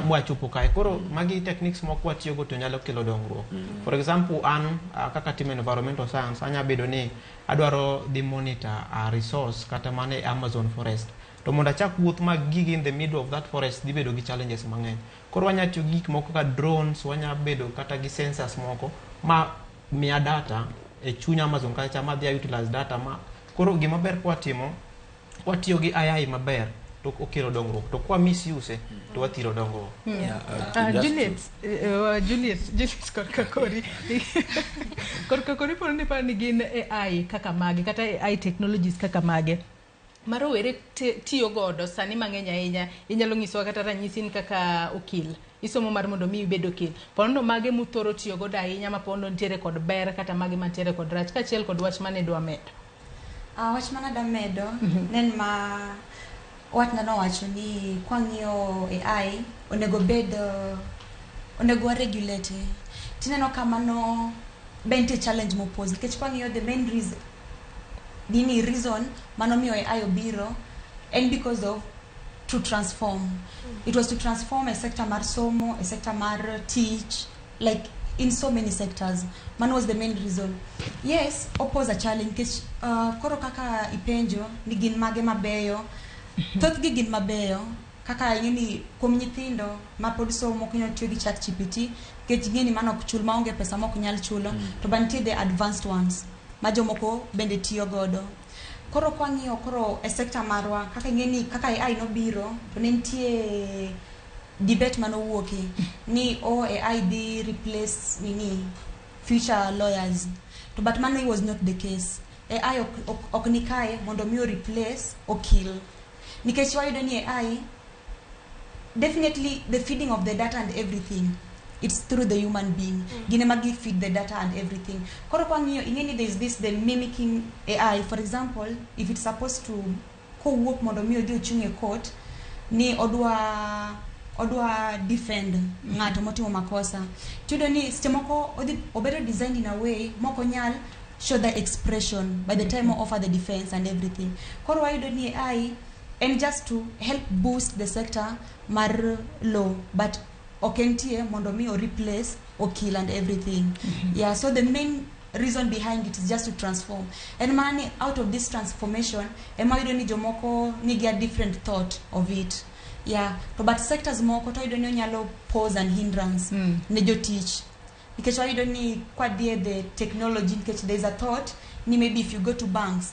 mwachopo kae. Koro magi techniques moko watiyogo to nyalo kelo dongruok. For example, an kaka timo environmental science anya bedo ni adwaro dhi monitor a resource kata mana e Amazon forest. To mondo achak wuoth mag gigi in the middle of that forest dhi bedo gi challenges mang'eny. Koro wanya tiyo gi gik moko kaka drones, wanya bedo kata gi sensors moko ma miya data e chuny Amazon kacha ma dhi a utilize data ma koro gima ber kwatimo watiyo gi AI maber to okelo dongruok to kwa misuse to wathiro dongruok. Juliet, Juliet korka kori. Korka kori pod ni paro ni gin AI kaka mage kata AI technologies kaka mage ma rowere tiyo godo sani mang'eny ahinya. Inyalo nyisowa kata ranyisi ni kaka okil isomo mar mondo mi ibed okil pondo mage muthoro tiyo godo ahinya ma pondo nitiere kod ber kata mage mantiere kod rach kaachiel kod wach mane dwa medo. Wach mane adwa medo ne en ma watna nowacho ni kwang'iyo AI onego bed onego wa regulate. Tineno ka mano be nitie challenge mopose nikech kwang'iyo the main reason nini reason manomiyo AI obiro en because of to transform. It was to transform a sector mar somo, a sector mar teach, like in so many sectors. Mano was the main reason. Yes, opose a challenge nikech koro kaka ipenjo ni gin mage mabeyo, thothgi gin mabeyo kaka ing'e ni kuom nyithindo ma pod somo ok nyal tiyo gi chat GPT nikech ing'e ni mano ok chul maonge pesa ma ok nyal chulo to ba nitie the advanced ones ma jomoko bende tiyo godo. Koro kwang'iyo koro e sector marwa kaka ing'e ni kaka AI nobiro to ne nitie debate manowuoke ni oh AI dhi replace nini future lawyers to but mano was not the case. AI ok ni kae mondo mi o replace okil nikech wayudo ni AI definitely the feeding of the data and everything it's through the human being. Gin ema gi feed the data and everything. Koro kwang'iyo ing'e ni there is this the mimicking AI. For example, if it's supposed to kowuok mondo mi odhi ochung' e court ni odwa defend ng'ato motimo makosa tiyudo ni seche moko odhi obedo designed in a way mok onyal show the expression by the time o offer the defense and everything. Koro wayudo ni AI en just to help boost the sector mar law but ok entie mondo mi o replace okil and everything. Yeah, so the main reason behind it is just to transform. En mana ni out of this transformation ema wayudo ni jomoko nigi a different thought of it. Yeah, to but sectors moko to wayudo ni onyalo pose an hindrance ne jotich nikech wayudo ni kwadhi e the technology nikech there is a thought ni maybe if you go to banks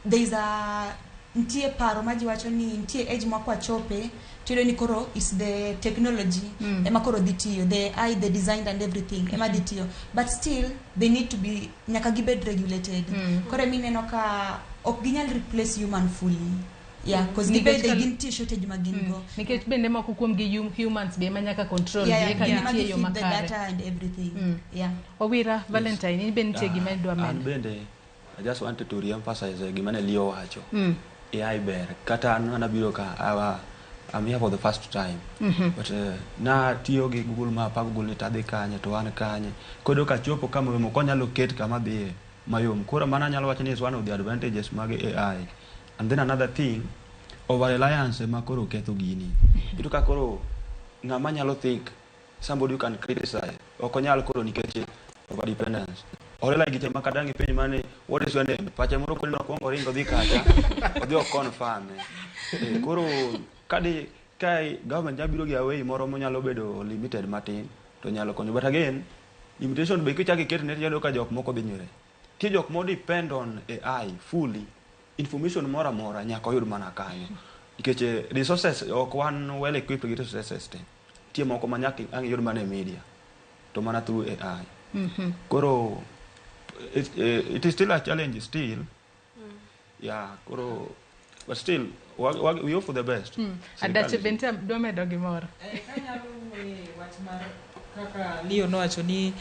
there is a nitie paro ma ji wacho ni nitie age ma kwachope tiyudo ni koro is the technology ema koro dhi tiyo the AI the design and everything ema dhi tiyo but still they need to be nyaka gibed regulated. Koro emineno ka ok ginyal replace human fully. Yeah, cause Nikech gibende gintie shortage ma gin go. Nikech bende moko kuom gi humans be ema nyaka control gi eka gin ema gitie yo gi feed the makare. data and everything. Yeah. Owira Valentine, in be nitie gima idwa An medo? bende I just wanted to re-emphasize gima ne Leo wacho. AI ber kata an abiro ka I'm here for the first time. But na tiyo gi Google Map, a Google ni tadhi kanye to an kanye. Koro kachopo kama mayom ok onyalo ket kama adhiye mayom. Koro mano anyalo wacho ni is one of the advantages mag AI. And then another thing, over reliance ema koro ketho gini. Iyudo ka koro ng'ama nyalo think, somebody who can criticize, ok onyal koro nikech over dependence. Orela gi tema kadangi penj mane what is your name? Pache moro koni nokwongo ringo dhi kacha. Odhi o confirm. Eh, koro kadi ka government nyalo biro gi away moro monyalo bedo limited matin to nyalo konyo. But again, limitation be kichako iket ne tiyudo ka jok moko dhi nyore. Nitie jok mo depend on AI fully. Information moro amora nyaka oyud mana kanyo. Nikech resources ok wan well equipped gi resources te. Nitie moko ma nyaka ang' iyud mana e media to mana through AI. Koro it is still a challenge still. Yeah, koro but still we hope for the best. Sirikal Adache bende dwa medo gimoro. Kanyalo wuoye wach mar kaka Leo nowacho ni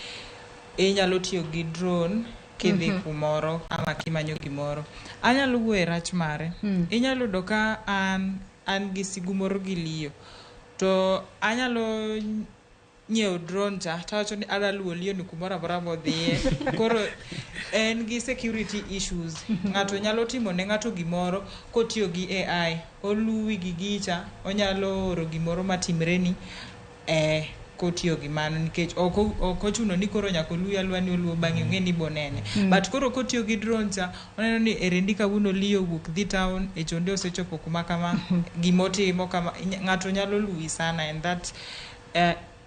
inyalo tiyo gi drone kidhi kumoro ama kimanyo gimoro. Anyalo wuoye rach mare. Inyalo yudo ka an gi sigu moro gi Leo to anyalo nyiewo drone cha tawacho ni adwa luwo Leo ni kumoro amora modhiye. Koro en gi security issues. Ng'ato nyalo timo ne ng'ato gimoro kotiyo gi AI. Oluwi gi gicha, onyalo oro gimoro matimreni kotiyo gi mano nikech ok ochuno ni koro nyaka oluwi aluwa ni oluwo bang'e ong'e ni bonene. But koro kotiyo gi drone cha oneno ni erendi kawuono Leo wuok dhi town e chonde osechopo kuma kama gimotimo kama ng'ato nyalo luwi sana and that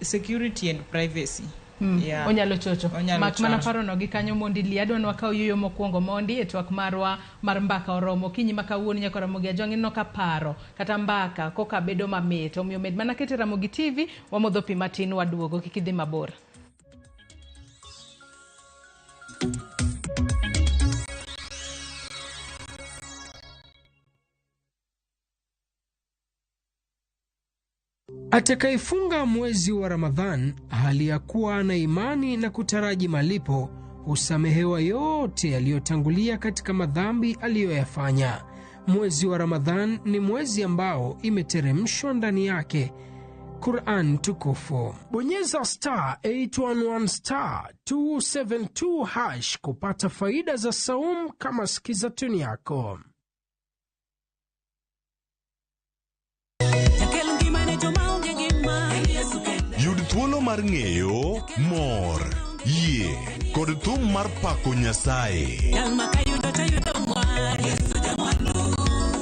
security and privacy. Yeah. Onyalo chocho. Onyalo Mak mana chocho. paro no gi kanyo mondi li adwa ni wakaw yueyo mokwongo mondi e twak marwa mar mbaka oromo okinyi ma kawuono nyaka Ramogi Ajwang' ineno ka paro kata mbaka koka bedo mamit omiyo med mana kete Ramogi TV wamodho pi matin waduogo kik idhi mabor. Atakayefunga mwezi wa Ramadhan hali ya kuwa na imani na kutaraji malipo husamehewa yote yaliyotangulia katika madhambi aliyoyafanya. Mwezi wa Ramadhan ni mwezi ambao imeteremshwa ndani yake Quran tukufu. Bonyeza star 811 star 272 hash kupata faida za saum kama sikiza tuni yako. Yud thuolo mar ng'eyo, mor, yie kod thum mar pako Nyasaye.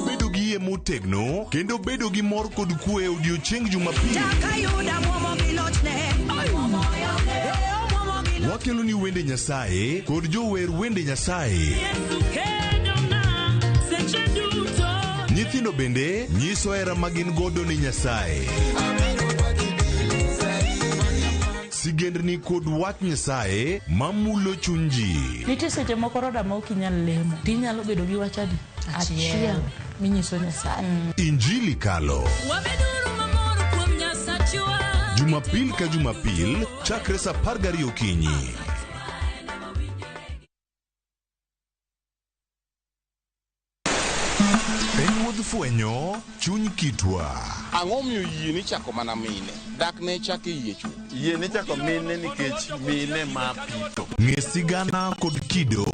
Bedo gi yie motegno kendo bedo gi mor kod kwe e odiochieng' Jumapil. Wakelo ni wende Nyasaye kod jower wende Nyasaye. Nyithindo bende nyiso hera ma gin godo ni Nyasaye. Sigendni kod wach Nyasaye mamulo chuny ji. Nitie seche moko roda ma ok inyal lemo tinyalo bedo gi wach adi achiel minyiso Nyasaye. Injili kalo. Jumapil ka Jumapil chakre saa 12 okinyi. En wuodh fwenyo chuny kitwa. Ang'o miyo yie ni chako mana mine? Dak ne chak e yie chuth. Yie ni chako mine nikech mine ma pitho. Ng'e sigana kod kido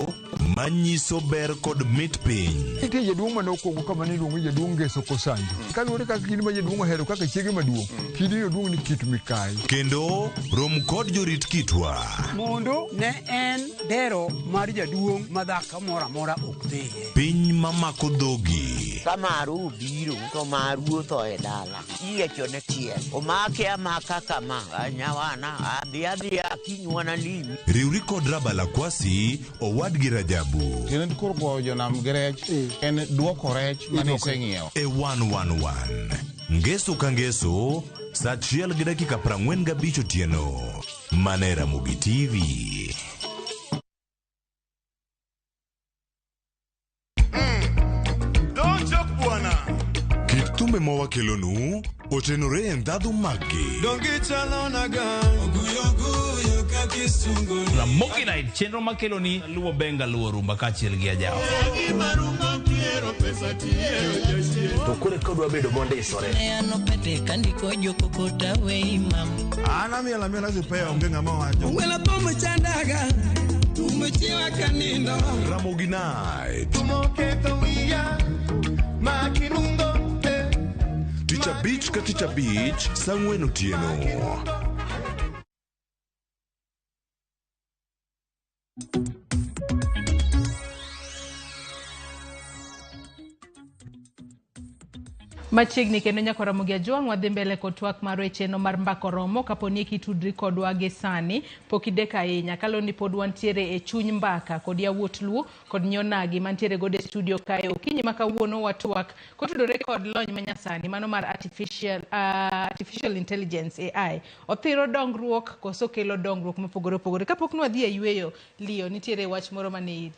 manyiso ber kod mit piny. Nitie jaduong' mane okwongo kama ne iluongo ni jaduong' Ngeso Kosanjo. Kaluwore kaka kidi ma jaduong' ohero kaka chiege maduong', kidino duong' ni Kit Mikayi. Kendo rom kod jorit kitwa. Mondo ne en dero mar jaduong' ma dhako moro amora ok dhiye. Piny mamako dhogi. Ka maru obiro to maru otho e dala. Iyiechone tiel. Omake amaka kama. Nyawana adhi adhiya kinywana limi. Riwri kod Rabala Kwasi owadgi Rajabu. Tiende koro goyo jonam gi rech en duoko rech mane iseng'iewo. E 111. Ngeso ka ngeso saa 1:45 otieno. Mana e Ramogi TV. Donjo bwana. Kit thumbe ma wakelonu otenore e ndhadhu maggi. Ramogi Night chenro makelo ni luwo benga luwo rumba kaachiel gi ajawa. To koro ka odwa bedo mondisore. An amiel amiela sipeya onge ng'ama wacho. Wela thum chandaga, thum chiwa kanindo. Ramogi Night. Tich abich ka tich abich saa 4 otieno. Machiegni kendo nyaka Ramogi Ajwang' wadhi mbele kod twak mar wecheno mar mbako romo kapo ni kitudri kodwa gi sani pok idek ahinya kalo ni pod wantiere e chuny mbaka kod yawuot Luo kod nyonagi mantiere godo e studio kae okinyi ma kawuono watwak kotudore kod lony manyasani mano mar artificial intelligence AI othiro dongruok koso kelo dongruok mopogore opogore. Kapok nwadhi e yweyo Leo, nitiere wach moro mane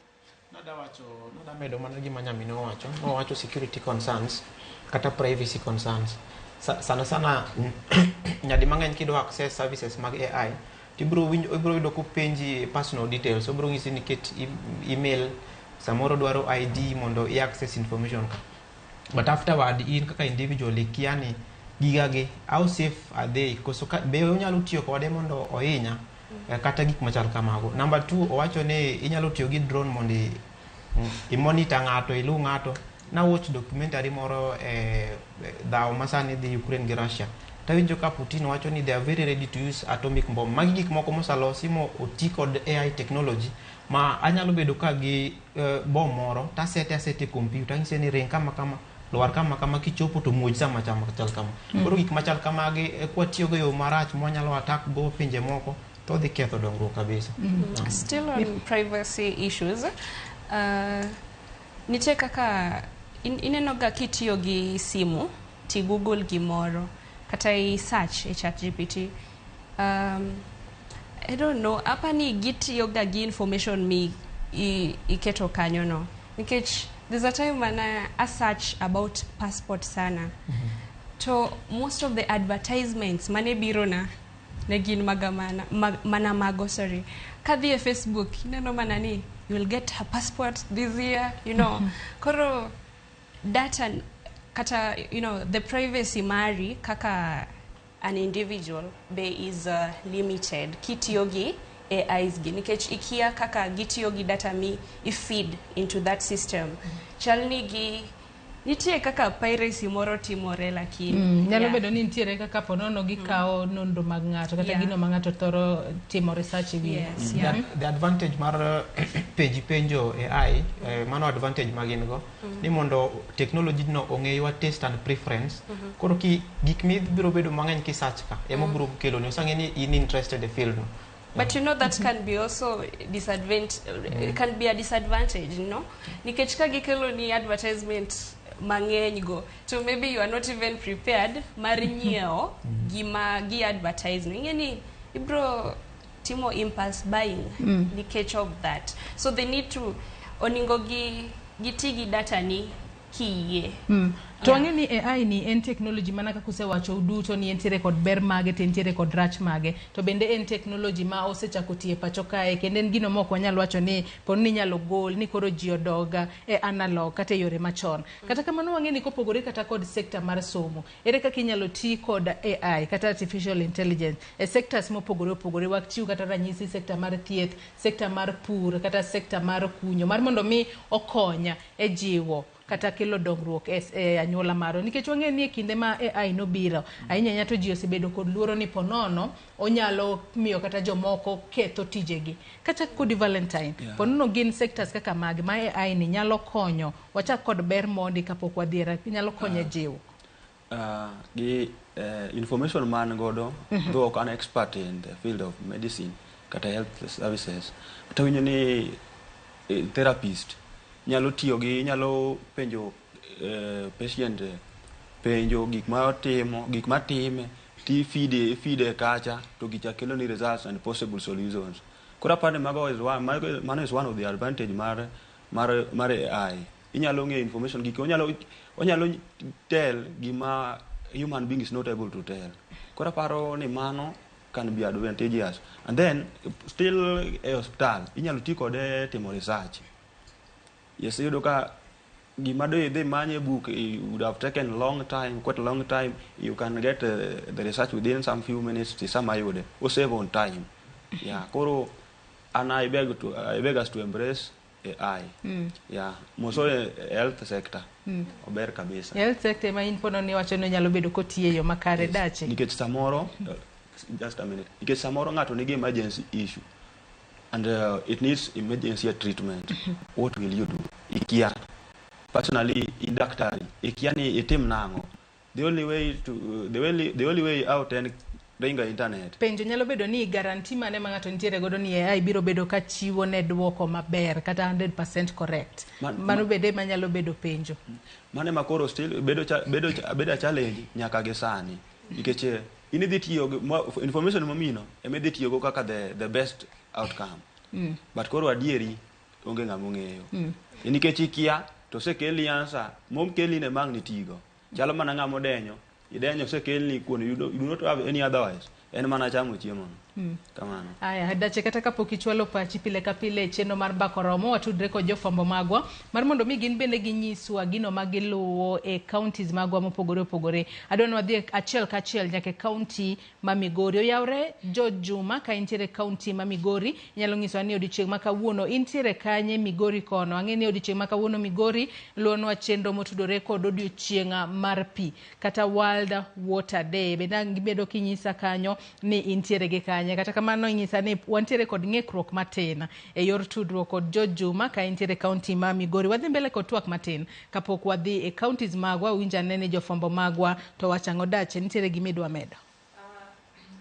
Nada medo mana gima nyaminwa owacho. Nowacho security concerns kata privacy concerns. Sana sana nyadi mang'eny kidwa access services mag AI tibiro ibiro yudo kopenji personal details. Obiro nyisi ni ket email, samoro dwaro ID mondo i access information ka. But afterward in kaka individual ikia ni gigagi how safe are they, koso be onyalo tiyo kode mondo ohinya kata gik machal kamago. Number 2 owacho ni inyalo tiyo gi drone mondo i monitor ng'ato, iluw ng'ato. Na watch documentary moro dhawo masani dhi Ukraine gi Russia. Tawinjo ka Putin wacho ni they are very ready to use atomic bomb. Magi gik moko mosalosi mo oti kod AI technology ma anyalo bedo ka gi bomb moro tasete asete e computer anyise ni ring kama kama, lwar kama kama, kichopo to muoj sama chal kama. Koro gik machal kamagi kwatiyogo e yo marach mwanyalo attack go pinje moko to dhi ketho dongruok kabisa. Still on privacy issues, nitie kaka ineno ga kitiyo gi simu ti Google gimoro kata i search e ChatGPT. I don't know, apani gitiyo ga gi information mi iketo kanyo no. Nikech there's a time when I search about passport sana. To most of the advertisements mane biro na ne gin magamana mana mago, sorry. Kadhi e Facebook ineno mana ni you will get a passport this year, you know. Koro data kata, you know, the privacy mari kaka an individual be is limited kitiyo gi AIs gi nikech ikia kaka gitiyo gi data mi i feed into that system. Chal ni gi nitie kaka piracy moro timore lakini nyalo bedo ni nitiere kaka ponono gikawo nonro mag ng'ato kata gino ma ng'ato thoro timo research e wiye. Yes, The advantage mar penji penjo AI, mano advantage ma gin go ni mondo technology no ong'e your taste and preference. Koro ki gik mibiro bedo mang'eny ki search ka ema biro kelo ni osang'e ni in interested e field no. But you know that can be also can be a disadvantage, no? Nikech ka gikelo ni advertisement mang'eny go, so maybe you are not even prepared mar nyiewo gima gi advertise. Ing'e ni ibro timo impulse buying nikech of that. So they need to oningo gi giti gi data ni kiyie. To wang'e ni AI ni en technology mana kaka usewacho uduto ni entiere kod ber mage to entiere kod rach mage. To bende en technology ma osechako tiyo e pacho kae kendo en gino ma ok wanyal wacho ni poni ni inyalo gol ni koro ji odog e analog kata e yore machon. Kata kamano wang'e ni kopogore kata kod sector mar somo, ere kaka inyalo ti kod AI kata artificial intelligence e sectors mopogore opogore. Wachiw kata ranyisi sector mar thieth, sector mar pur kata sector mar kunyo mar mondo mi okonya e jiwo kata kelo dongruok e anyuola marwa. Nikech wang'eyo ni e kinde ma AI nobiro ahinya ahinya to ji osebedo kod luoro ni ponono onyalo miyo kata jomoko ketho tijegi. Kata kodi Valentine, ponono gin sectors kaka mage ma AI ni nyalo konyo, wachak kod ber mondi kapok wadhi e rach, nyalo konyo e jiwo. Gi information man godo, though ok an expert in the field of medicine kata health services, to awinjo ni therapist nyalo tiyo gi, nyalo penjo patient, penjo gik ma otimo, gik ma time, ti feed kacha to gicha kelo ni results and possible solutions. Koro aparo ni mago is one, mano is one of the advantage mar AI. Inyalo ng'eyo information gik onyalo tell gima human being is not able to tell. Koro aparo ni mano can be advantageous. And then still e hospital inyalo ti kode timo research. Yes, iyudo ka gima do idhi manye book, it would have taken long time, quite a long time. You can get the research within some few minutes to sama yude. O save on time. Yeah, koro and I beg us to embrace AI. Yeah, moso health sector. Ober kabisa. Health sector ma in pono ni wacho ni nyalo bedo kotiye yo makare dache. Nikech samoro, just a minute. Nikech samoro ng'ato nigi emergency issue. And it needs emergency treatment. What will you do? Ikia. Personally, in daktari, ikia ni itim nang'o. The only way to the only way out en ringo internet. Penjo nyalo bedo ni guarantee mane ma ng'ato nitiere godo ni AI biro bedo ka chiwo ne duoko maber kata 100% correct. Mano bende manyalo bedo penjo. Mano ema koro still bedo cha, bedo cha, bedo a challenge nyaka gi sani. Nikech in idhi tiyo gi information momino ema idhi tiyogo kaka the best outcome. But koro adieri onge ng'ama ong'eyo. Nikech ikia to osekelni answer mokelni ne mang' nitigo. Chalo mana ng'ama odenyo, idenyo osekelni kuon you do not have any otherwise. En mana chamo chiemo no. Kamano. Aya, dache kata kapok ichwalo pachi pile ka pile e chenro mar Mbaka Oromo, watudre kod jofwambo magwa mar mondo mi gin bende ginyiswa gino ma giluwo e counties magwa mopogore opogore. Adwa ni wadhi achiel kachiel nyaka e county ma Migori. Oyawre George Juma ka intiere e county ma Migori, inyalo nyisowa ni odiochieng' ma kawuono intiere kanye Migori kono. Ang'e ni odiochieng' ma kawuono Migori luwonwa chenro motudore kod odiochieng' mar pi kata World Water Day. Bende ang' gibedo kinyisa kanyo ni intiere gi kanye. Kata kamano inyisa ni wantiere kod ng'ikruok matin e yor tudruok kod George Juma ka intiere e county ma Migori. Wadhi mbele kod twak matin kapok wadhi e counties magwa. Winj ane ni jofwambo magwa to wacho ang'o. Dache nitiere gima idwa medo?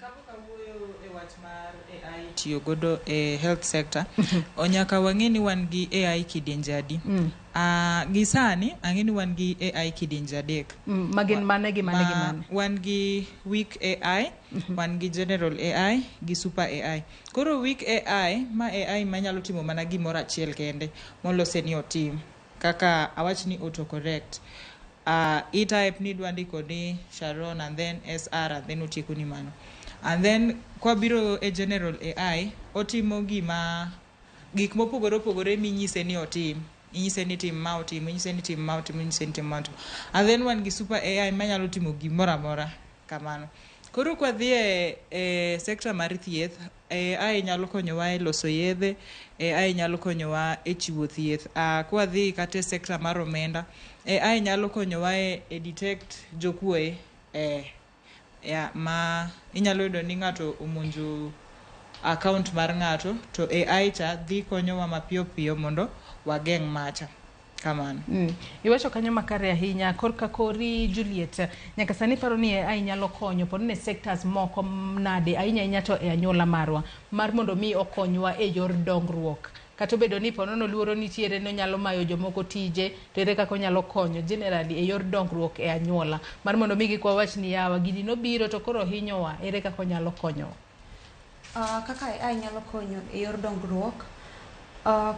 Kapok awuoyo e wach mar AI tiyo godo e health sector, nyaka wang'e ni wan gi AI kidienje adi. Gi sani ang'e ni wan gi AI kidienje adek. Ma gin mane gi mane gi mane? Wan gi weak AI, wan gi general AI, gi super AI. Koro weak AI, ma AI manyalo timo mana gimoro achiel kende molose ni otim. Kaka awach ni autocorrect. I-type ni idwa ndiko ni Sharon and then SR and then otieko ni mano. And then kwabiro e general AI, otimo gima gik mopogore opogore minyise ni otim. Inyise ni tim ma otim, inyise ni tim ma otim, inyise ni tim ma otim. And then wan gi super AI manyalo timo gimoro amora kamano. Koro kwadhi e sector mar thieth, AI nyalo konyowa e loso yedhe, AI nyalo konyowa e chiwo thieth. Kwadhi kata e sector mar omenda, AI nyalo konyowa e detect jokuoe ya, ma inyalo yudo ni ng'ato omonjo account mar ng'ato to AI cha dhi konyowa mapiyo piyo mondo wageng' macha. Kamano. Iwacho kanyo makare ahinya korka kori Juliet, nyaka sani paro ni AI nyalo konyo pod ne sectors moko nade ahinya ahinya to e anyuola marwa mar mondo mi okonywa e yor dongruok kata obedo ni ponono luoro nitiere ni onyalo mayo jomoko tije to ere kaka onyalo konyo generally e yor dongruok e anyuola mar mondo mi kik wawach ni yawa gini nobiro to koro hinyowa ere kaka onyalo konyowa? Kaka AI nyalo konyo e yor dongruok,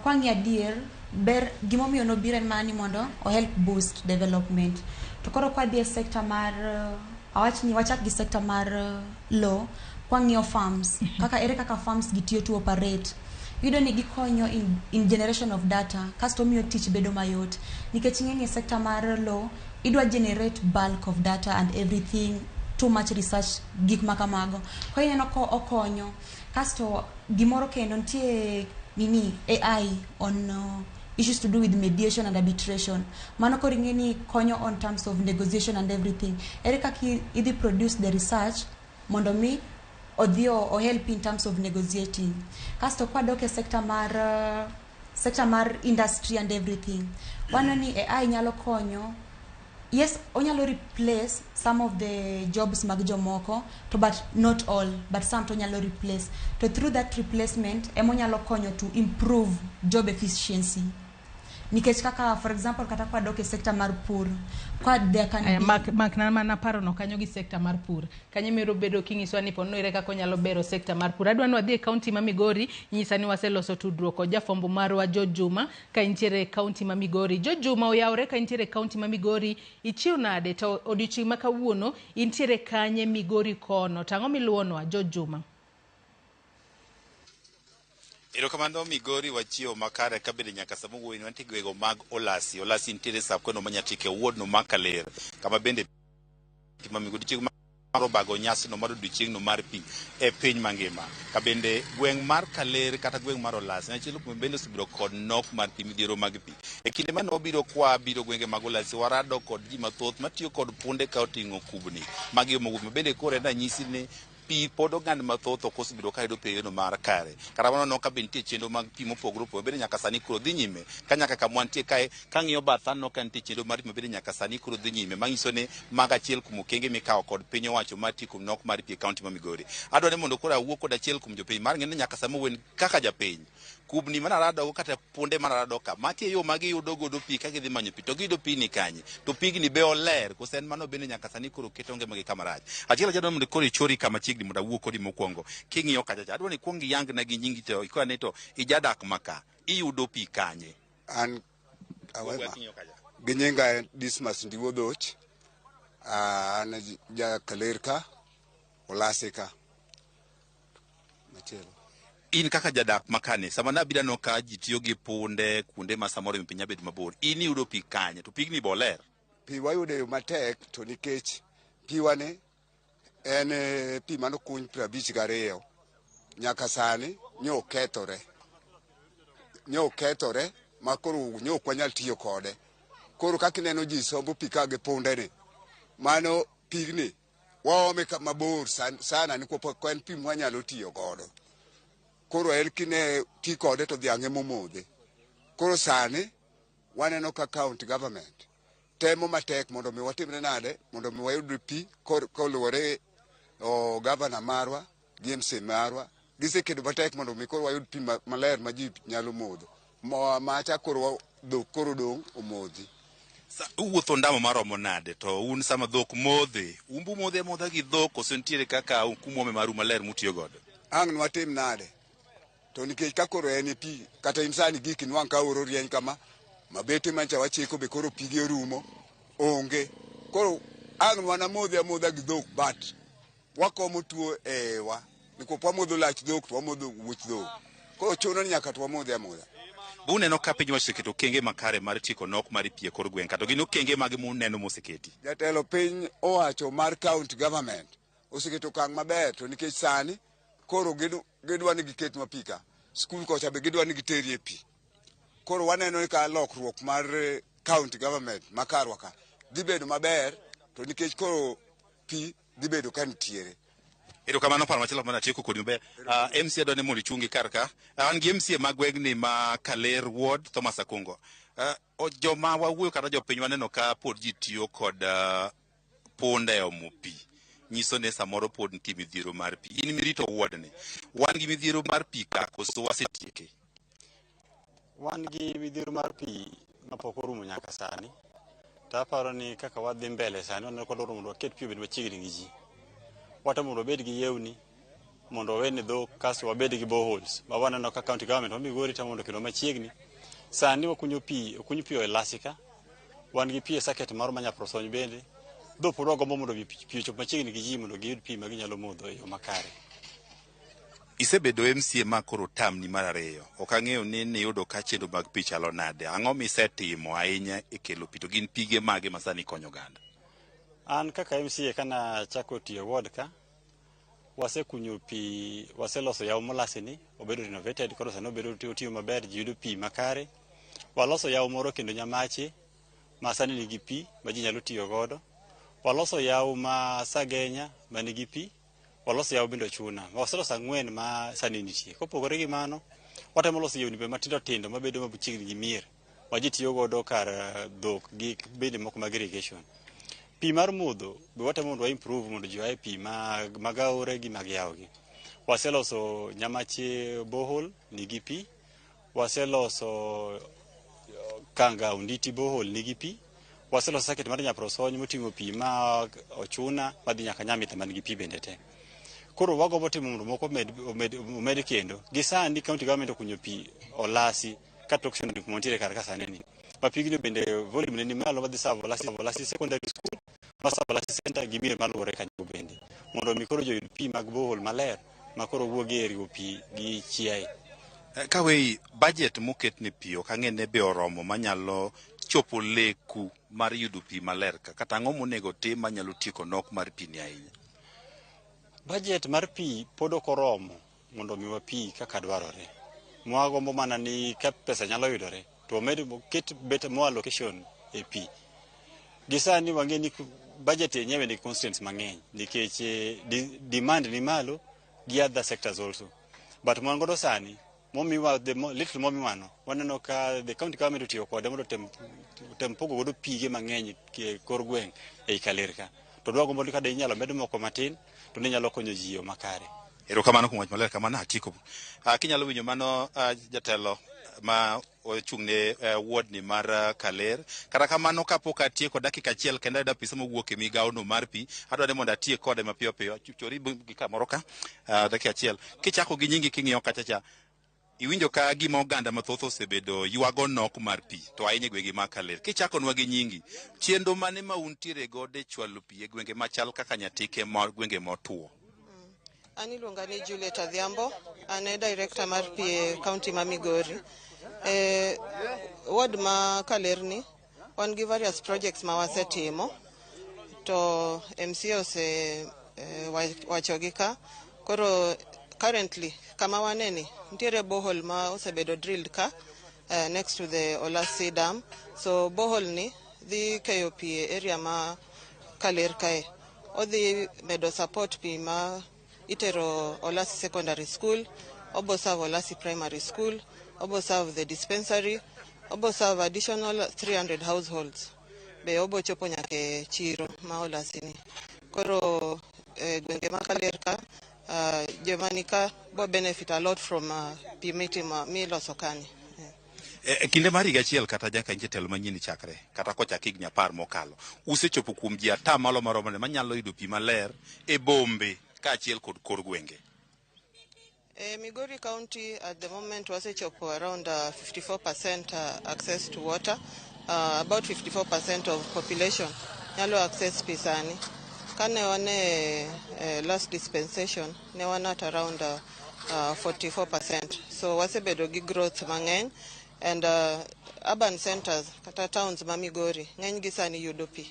kwang'iyo adier, ber gimomiyo nobiro en mana ni mondo o help boost development. To koro kwadhi e sector mar awach ni wachak gi sector mar law, kwang'iyo farms, kaka ere kaka farms gi tiyo to operate. Iyudo ni gikonyo in generation of data, kasto miyo tich bedo mayot. Nikech ing'e ni e sector mar law, idwa generate bulk of data and everything, too much research, gik ma kamago. Koro ineno ko okonyo. Kasto gimoro kendo nitie nini AI on issues to do with mediation and arbitration. Mano koro ing'e ni konyo on terms of negotiation and everything. Ere kaka idhi produce the research mondo mi odhi o help in terms of negotiating. Kasto kwadok e sector mar industry and everything. Waneno ni AI nyalo konyo. Yes, onyalo replace some of the jobs mag jomoko to but not all, but some to onyalo replace. To through that replacement ema onyalo konyo to improve job efficiency. Nikech kaka for example kata kwadok e sector mar pur, kwa there can Aya, be mak na mana paro no kanyo gi sector mar pur kanyo miro bedo kinyiswa ni ponono ere kaka onyalo bero sector mar pur. Adwa ni wadhi e county ma Migori, nyisa ni waseloso tudruok kod jafwambo marwa George Juma ka intiere e county ma Migori. George Juma oyawre ka intiere e county ma Migori, ichiew nade to odiochieng' ma kawuono intiere kanye Migori kono? To ang'o miluwonwa George Juma? Erokamano Migori, wachiewo makare ka bende nyaka sama wuoyi wantie gwego mag Olasi. Olasi nitiere sab kono ma Nyatike wuod no ma Kaler kama bende ma Migori chieng' mar obago nyasi no mar odiochieng' no mar pi e piny mangima. Ka bende gweng' mar Kaler kata gweng' mar Olasi en achiel kuom bende osebedo kod nok mar pi midhiero mag pi. E kinde mane wabiro kwa biro gwenge mag Olasi warado kod ji mathoth matiyo kod punde ka oting'o kubni magiomo ma bende koro en ranyisi ni Pi pod oganda mathoth ok osebedo ka yudo pi e yorno mar kare. Kata mano ka be nitie chenro mag pi mopogore opogore bende nyaka sani koro dhi nyime. Ka nyaka kama wantie kae, kang'iyo batha aneno ka nitie chenro mar pi mabende nyaka sani koro dhi nyime. Manyiso ni mago achiel kuom okenge mikawo kod piny owacho mar tieko nok mar pi e kaunti ma Migori. Adwa ni mondo koro awuo kod achiel kuom jopiny mar ng'e ni nyaka sama wen kaka japiny. Kubni mana radogo kata punde mana rado ka mati e yo ma giyudo godo pi ka gidhi manyo pi to giyudo pi ni kanye to pigni be oler koso en mano bende nyaka sani koro keto ngimagi kama rach. Achiel achiel mondo koro ichori kama chiegni mondo awuo kodi mokwongo king'iyo kacha cha adwa ni ikuong iyangna gi nyingi to ikone to ijadak maka iyudo pi kanye. An awema gi nyinga en Dismas Ndiwo Dhoch. An ja Kaler ka, Olasi ka. Machielo. In kaka jadak makane sama nabiro aneno ka ji tiyo gi punde kuonde ma samoro pi nyalo bedo mabor in iyudo pi kanye to pigni be oler. Pi wayudo e yo matek to nikech piwani en pi manokuny 52 nyaka sani nyo okethore. Nyo okethore ma koro nyo ok wanyal tiyo kode. Koro kaka ineno ji sombo pi ka gi punde ni, mano pigni waome mabor sana nikwop ok en pi mwanyalo tiyo godo. Koro en kine ti kode to dhiang' emomodhe. Koro sani waneno ka county government temo matek mondo mi watimre nade mondo mi wayud pi koluwore o gavana marwa gi MCA marwa gisekedo matek mondo mi koro wayud pi maler ma ji nyalo modho. Macha koro dhok koro dong' omodhi. Uwuotho ndama maromo nade to un sama dhok modhe umbu modhe amodha gi dhok koso nitiere kaka kumwome maru maler mutiyo godo? Ang' nwatim nade? To nikech ka koro en pi kata in sani giki nwang' ka oro rieny kama mabete mancha wachiko be koro pigi orumo onge. Koro ang' nwanamodhi amodha gi dhok but wakomo tuo e iwa nikwop wamodho lach dhok to wamodho wuoch dhok. Koro chuno ni nyaka to wamodhe amodha. Buneno ka piny owacho oseketo okenge makare mar tieko nok mar pi e kor gweng' kata gin okenge mage muneno moseketi? Jatelo piny owacho mar county government oseketo okang' maber to nikech sani koro gidwa ni giketnwa pi ka. Skul kocha be gidwa ni giterie pi. Koro waneno ni ka lokruok mar county government ma karwa ka dhi bedo maber to nikech koro pi dhi bedo ka nitiere. Erokamano paro machielo mana tieko kodi maber. MCA adwa ni mondo ichungi kar ka. An gi MCA ma gweng'ni ma Kaler Ward Thomas Akungo. Joma wawuoyo kata jopiny waneno ka pod ji tiyo kod punda e omo pi. Nyiso ni samoro pod nitie midhiero mar pi. In mirito ward ni. Wan gi midhiero mar pi ka koso wasetieke? Wan gi midhiero mar pi mapok orumo nyaka sani. To aparo ni kaka wadhi mbele sani waneno ka dwaro mondo waket pi obed machiegni gi ji. Watemo mondo wabed gi yewni mondo wawene dhok kasto wabed gi boreholes ma waneno ka county government ma Migori temo mondo okelwa machiegni. Sani wakunyo pi, okuny pi e Lasika, wan gi pi e circuit moro ma Nyaprosony bende. Dhok pod wagombo mondo pi ochop machiegni gi ji mondo giyud pi ma ginyalo modho e yo makare. Isebedo MCA ma koro tamni mar ariyo. Ok ang'eyo ni niyudo ka chenro mag pi chalo nade. Ang'o misetimo ahinya e kelo pi to gin pige mage ma sani konyo oganda? An kaka MCA kana chako tiyo e ward ka, wasekunyo pi, waseloso yawo Molasini, obedo renovated, koro sani obedo otiyo maber, ji yudo pi makare. Waloso yawo moro kendo Nyamache, ma sani nigi pi ma ji nyalo tiyo godo. Waloso yawo ma Sagenya ma nigi pi. Waloso yawo bende Ochuna. Waseloso 4 ma sani nitie. Kopogore gi mano, watemo loso yewni be matindo tindo mabedo machiegni gi mier ma ji tiyo godo kar dhok gi bende moko mag irrigation. Pi mar modho be watemo mondo wa improve mondo ji oae pi mag aore gi mag yawo gi. Waseloso Nyamache borehole nigi pi. Waseloso Kanga Onditi borehole nigi pi. Waseloso circuit mar Nyaprosony moting'o pi ma Ochuna madhi nyaka Nyamitha man gi pi bende te. Koro wagombo timo mondo moko omed kendo. Gi sani county government okunyo pi Olasi ka tok kuma nitiere kar ka sani ni. Ma pigno bende volume ne ni malo madhi serve Olasi secondary school, ma serve Olasi center gi mier maluwore kanyo bende. Mondo mi koro joyud pi mag borehole maler ma koro wuogie e riwo pi gi chiaye. Kawei budget moket ne pi ok ang'e ne be oromo manyalo chopo leku mar yudo pi maler ka kata ang'o monego tim manyalo tieko nok mar pi ni ahinya? Budget mar pi pod ok oromo mondo omiwa pi kaka dwarore. Mwagombo mana ni ka pesa nyalo yudore to omed ket better more allocation e pi. Gi sani wang'e ni budget yenyewe ni constraints mang'eny nikech demand ni malo gi other sectors also. But mwan godo sani momiwa the little momiwano waneno ka the county government otiyo kode mondo otem pogo godo pige mang'eny e kor gweng' ei Kaler ka. To dwagombo ni ka de inyalo med moko matin to ne nyalo konyo ji e yo makare. Erokamano kuom wach maler kamano atieko. Kinyalo winjo mano jatelo ma ochung' ne ward ni mar Kaler. Kata kamano kapok atieko dakika achiel kendo ayudo apisa mowuok e migawo no mar pi, adwa ni mondo atiek kode mapiyo piyo. Chori gi kamoro ka, dakika achiel. Kichako gi nyingi king'iyo kacha cha, iwinjo ka gima oganda mathoth osebedo ywago nok mar pi, to ahinya e gwenge mag Kaler. Kichakonwa gi nyingi, chenro mane ma untiere godo e chwalo pi e gwenge machal kaka Nyatike ma gwenge motwo? An iluonga ni Juliet Adhiambo, an e director mar pi e county ma Migori. E ward ma Kalerni, wan gi various projects ma wasetimo, to MCA ose wachogi ka. Koro currently kama waneni, nitiere borehole ma osebedo drilled ka next to the Olasi Dam. So borehole ni dhi keyo pi e area ma Kaler kae. Odhi medo support pi ma itero Olasi Secondary School, obo serve Olasi Primary School, obo serve the dispensary, obo serve additional 300 households. Be obo chopo nyaka e chiro ma Olasi ni. Koro gwenge ma Kaler ka, joma ni ka bo benefit a lot from pi mitimo miloso kani. E kinde mar higa achiel kata nyaka jatelo manyien chakre kata kochak higni 10 mokalo, usechopo kuom ji atamalo maromo nade manyalo yudo pi maler e bombe kaachiel kod kor gwenge? Migori County at the moment wasechopo around 54% access to water. About 54% of population nyalo access pi sani. Kane wan e last dispensation, ne wan at around 44%. So wasebedo gi growth mang'eny and urban centers kata towns ma Migori ng'eny gi sani yudo pi.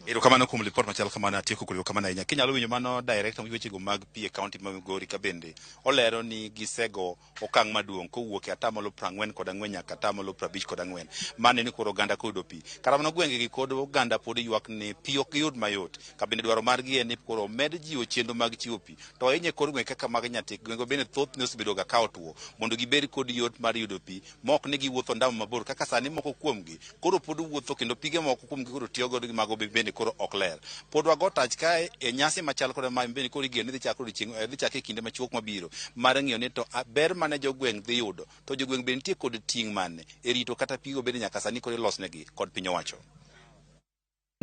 Erokamano kuom lipot machal kamano, atieko kod erokamano ahinya. Kinyalo winjo mano director wechego mag pi e county ma Migori ka bende olero ni gisego okang' maduong' kowuok e atamalo 44 nyaka atamalo 54. Mano ni koro oganda koyudo pi. Kata mana gwenge gi kod oganda pod ywak ni pi ok giyud mayot. Ka bende dwaro margi en ni koro omed jiwo chenro mag chiwo pi. To ahinya e kor gwenge kaka mag Nyatik, gwenge bende thothne osebedo ga ka otwo mondo gibed kod yot mar yudo pi ma ok ni giwuotho ndama mabor kaka sani moko kuomgi koro pod wuotho kendo pige moko kuomgi koro tiyo godo gi mago bende koro ok ler. Pod wago tach kae e nyasi machal kod mae bende koro igeno ni dhi chako odiochieng', dhi chako e kinde machuok mabiro mar ng'iyo ni to ber mane jogweng' dhi yudo to jogweng' bende nitie kod ting' mane e rito kata pigo bende nyaka sani koro ilosnegi kod piny owacho.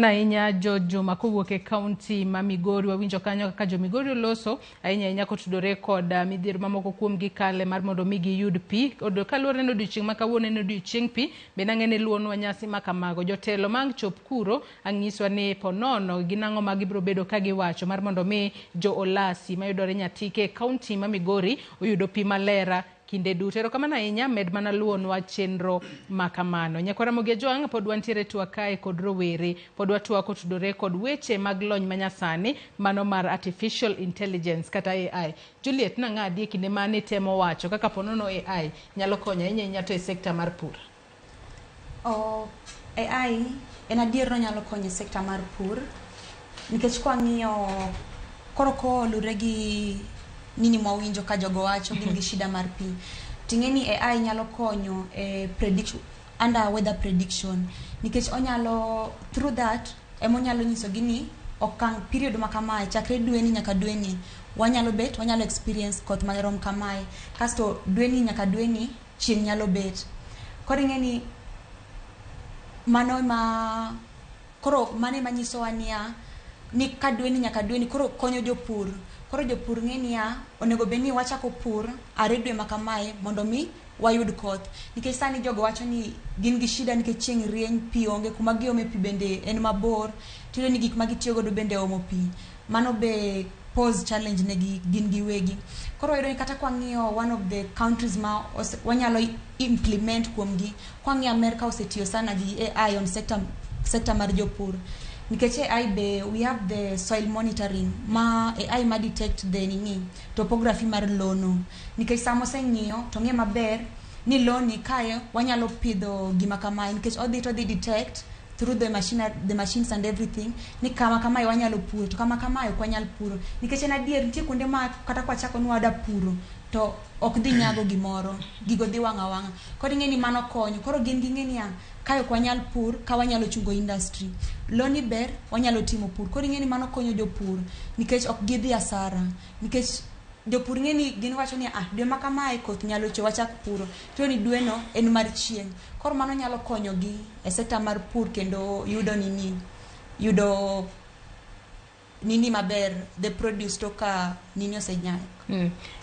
Ahinya George Juma kowuok e kaunti ma Migori. Wawinjo kanyo kaka jo Migori oloso ahinya ahinya kotudore kod midhiero mamoko kuom gi kale mar mondo mi giyud pi. Kaluwore ni odiochieng' ma kawuono en odiochieng' pi, bende ang'e ni luonwa nyasi ma kamago. Jotelo mang' chop kuro ang'iswa ni ponono gin ang'o ma gibiro bedo ka giwacho mar mondo mi jo Olasi mayudore Nyatike e kaunti ma Migori oyudo pi maler kinde duto. Erokamano ahinya, med mana luonwa chenro ma kamano. Nyakwar Ramogi Ajwang', pod wantiere twak kae kod rowere. Pod watwak kotudore kod weche mag lony manyasani, mano mar artificial intelligence kata AI. Juliet, nang'adi e kinde mane temo wacho kaka ponono AI nyalo konyo ahinya ahinya to e sekta mar pur? AI en adier nonyalo konyo e sekta mar pur nikech kwang'iyo koro kolure gi nini mwawinjo ka jogo wacho gin gi shida mar pi, ting'e ni AI nyalo konyo e prediction, under weather prediction, nikech onyalo through that emonyalo nyisogi ni okang' period ma kamae chakre dweni nyaka dweni wanyalo bet wanyalo experience koth marom kamae, kasto dweni nyaka dweni chieng' nyalo bet. Koro ing'e ni mano ema koro mano ema nyisowa niya ni ka dweni nyaka dweni koro konyo jopur. Koro jopur ng'e niya onego bed ni wachako pur are dwe ma kamae mondo mi wayud koth, nikech sani jogo wacho ni gin gi shida nikech chieng' rieny, pi onge, kuma giome pi bende en mabor, tiyudo ni gik ma gitiyo godo bende omo pi. Mano be pose challenge ne gi gin giwegi. Koro wayudo ni kata kwang'iyo one of the countries ma wanyalo implement kuomgi, kwang'iyo America osetiyo sana gi AI on sector mar jopur. Nikech AI be we have the soil monitoring ma AI ma detect the nini topography mar lono. Nikech sama oseng'iyo to ng'e maber ni loni kae wanyalo pidho gima kamae, nikech odhi to odhi detect through the machine, the machines and everything ni kama kamae wanyalo puro to kama kamae ok wanyal puro nikech en adier nitie kuonde ma kata kwachako ni wada puro to ok dhi nyago gimoro gigo dhi wang' awang'a koro ing'e ni mano konyo koro gin ging'e niya kae ok wanyal pur ka wanyalo chungo industry loni ber wanyalo timo pur koro ing'e ni mano konyo jopur nikech ok gidhi asara nikech jopur ng'e ni gin wacho ni ah dwe ma kamae koth nyalo chwe wachak puro to ni dweno en mar chieng' koro mano nyalo konyogi e sekta mar pur kendo yudo nini yudo nini maber the produce to ka nini osenyak.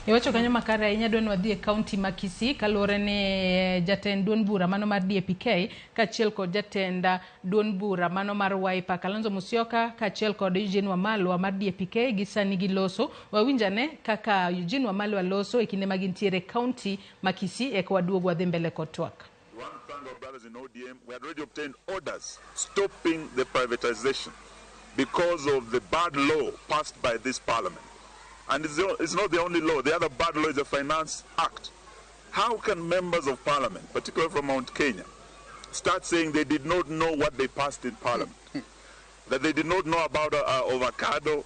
Iwacho kanyo makare ahinya dwa ni wadhi e kaunti ma Kisii kaluwore ni jatend duond bura mano mar DAPK kaachiel kod jatend duond bura mano mar Wiper Kalonzo Musyoka kaachiel kod Eugene Wamalwa mar DAPK gi sani giloso. Wawinj ane kaka Eugene Wamalwa loso e kinde ma gintiere e kaunti ma Kisii eka waduog wadhi mbele kod twak. We want to thank our brothers in ODM. We had already obtained orders stopping the privatization because of the bad law passed by this parliament. And it's not the only law. The other bad law is the Finance Act. How can members of parliament, particularly from Mount Kenya, start saying they did not know what they passed in parliament? That they did not know about avocado?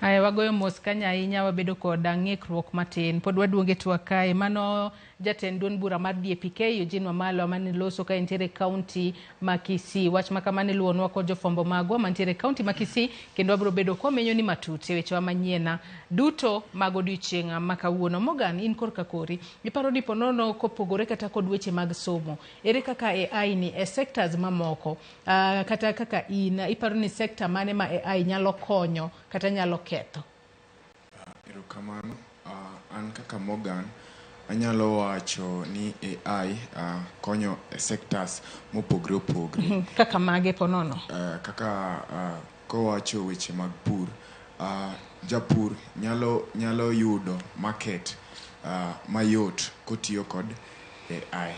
Aya, wagoyo mos kanyo ahinya wabedo kod ng'ikruok matin pod waduoge twak kae mano jatend duond bura mar DAPK Eugene Wamalwa mane loso ka entiere e kaunti ma Kisii wach ma kamano iluwonwa kod jofwambo magwa mantiere e kaunti ma Kisii kendo wabiro bedo kwamenyo ni matut e wechewa manyien duto mag odiochieng' ma kawuono. Morgan, in korka kori iparo ni ponono kopogore kata kod weche mag somo ere kaka AI ni e sectors mamoko kata kaka in iparo ni sector mane ma AI nyalo konyo kata nyalo ketho? Erokamano. An kaka Morgan, anyalo wacho ni AI konyo e sectors mopogre opogre. Kaka mage ponono? Kaka kowacho weche mag pur, japur nyalo yudo market mayot kotiyo kod AI.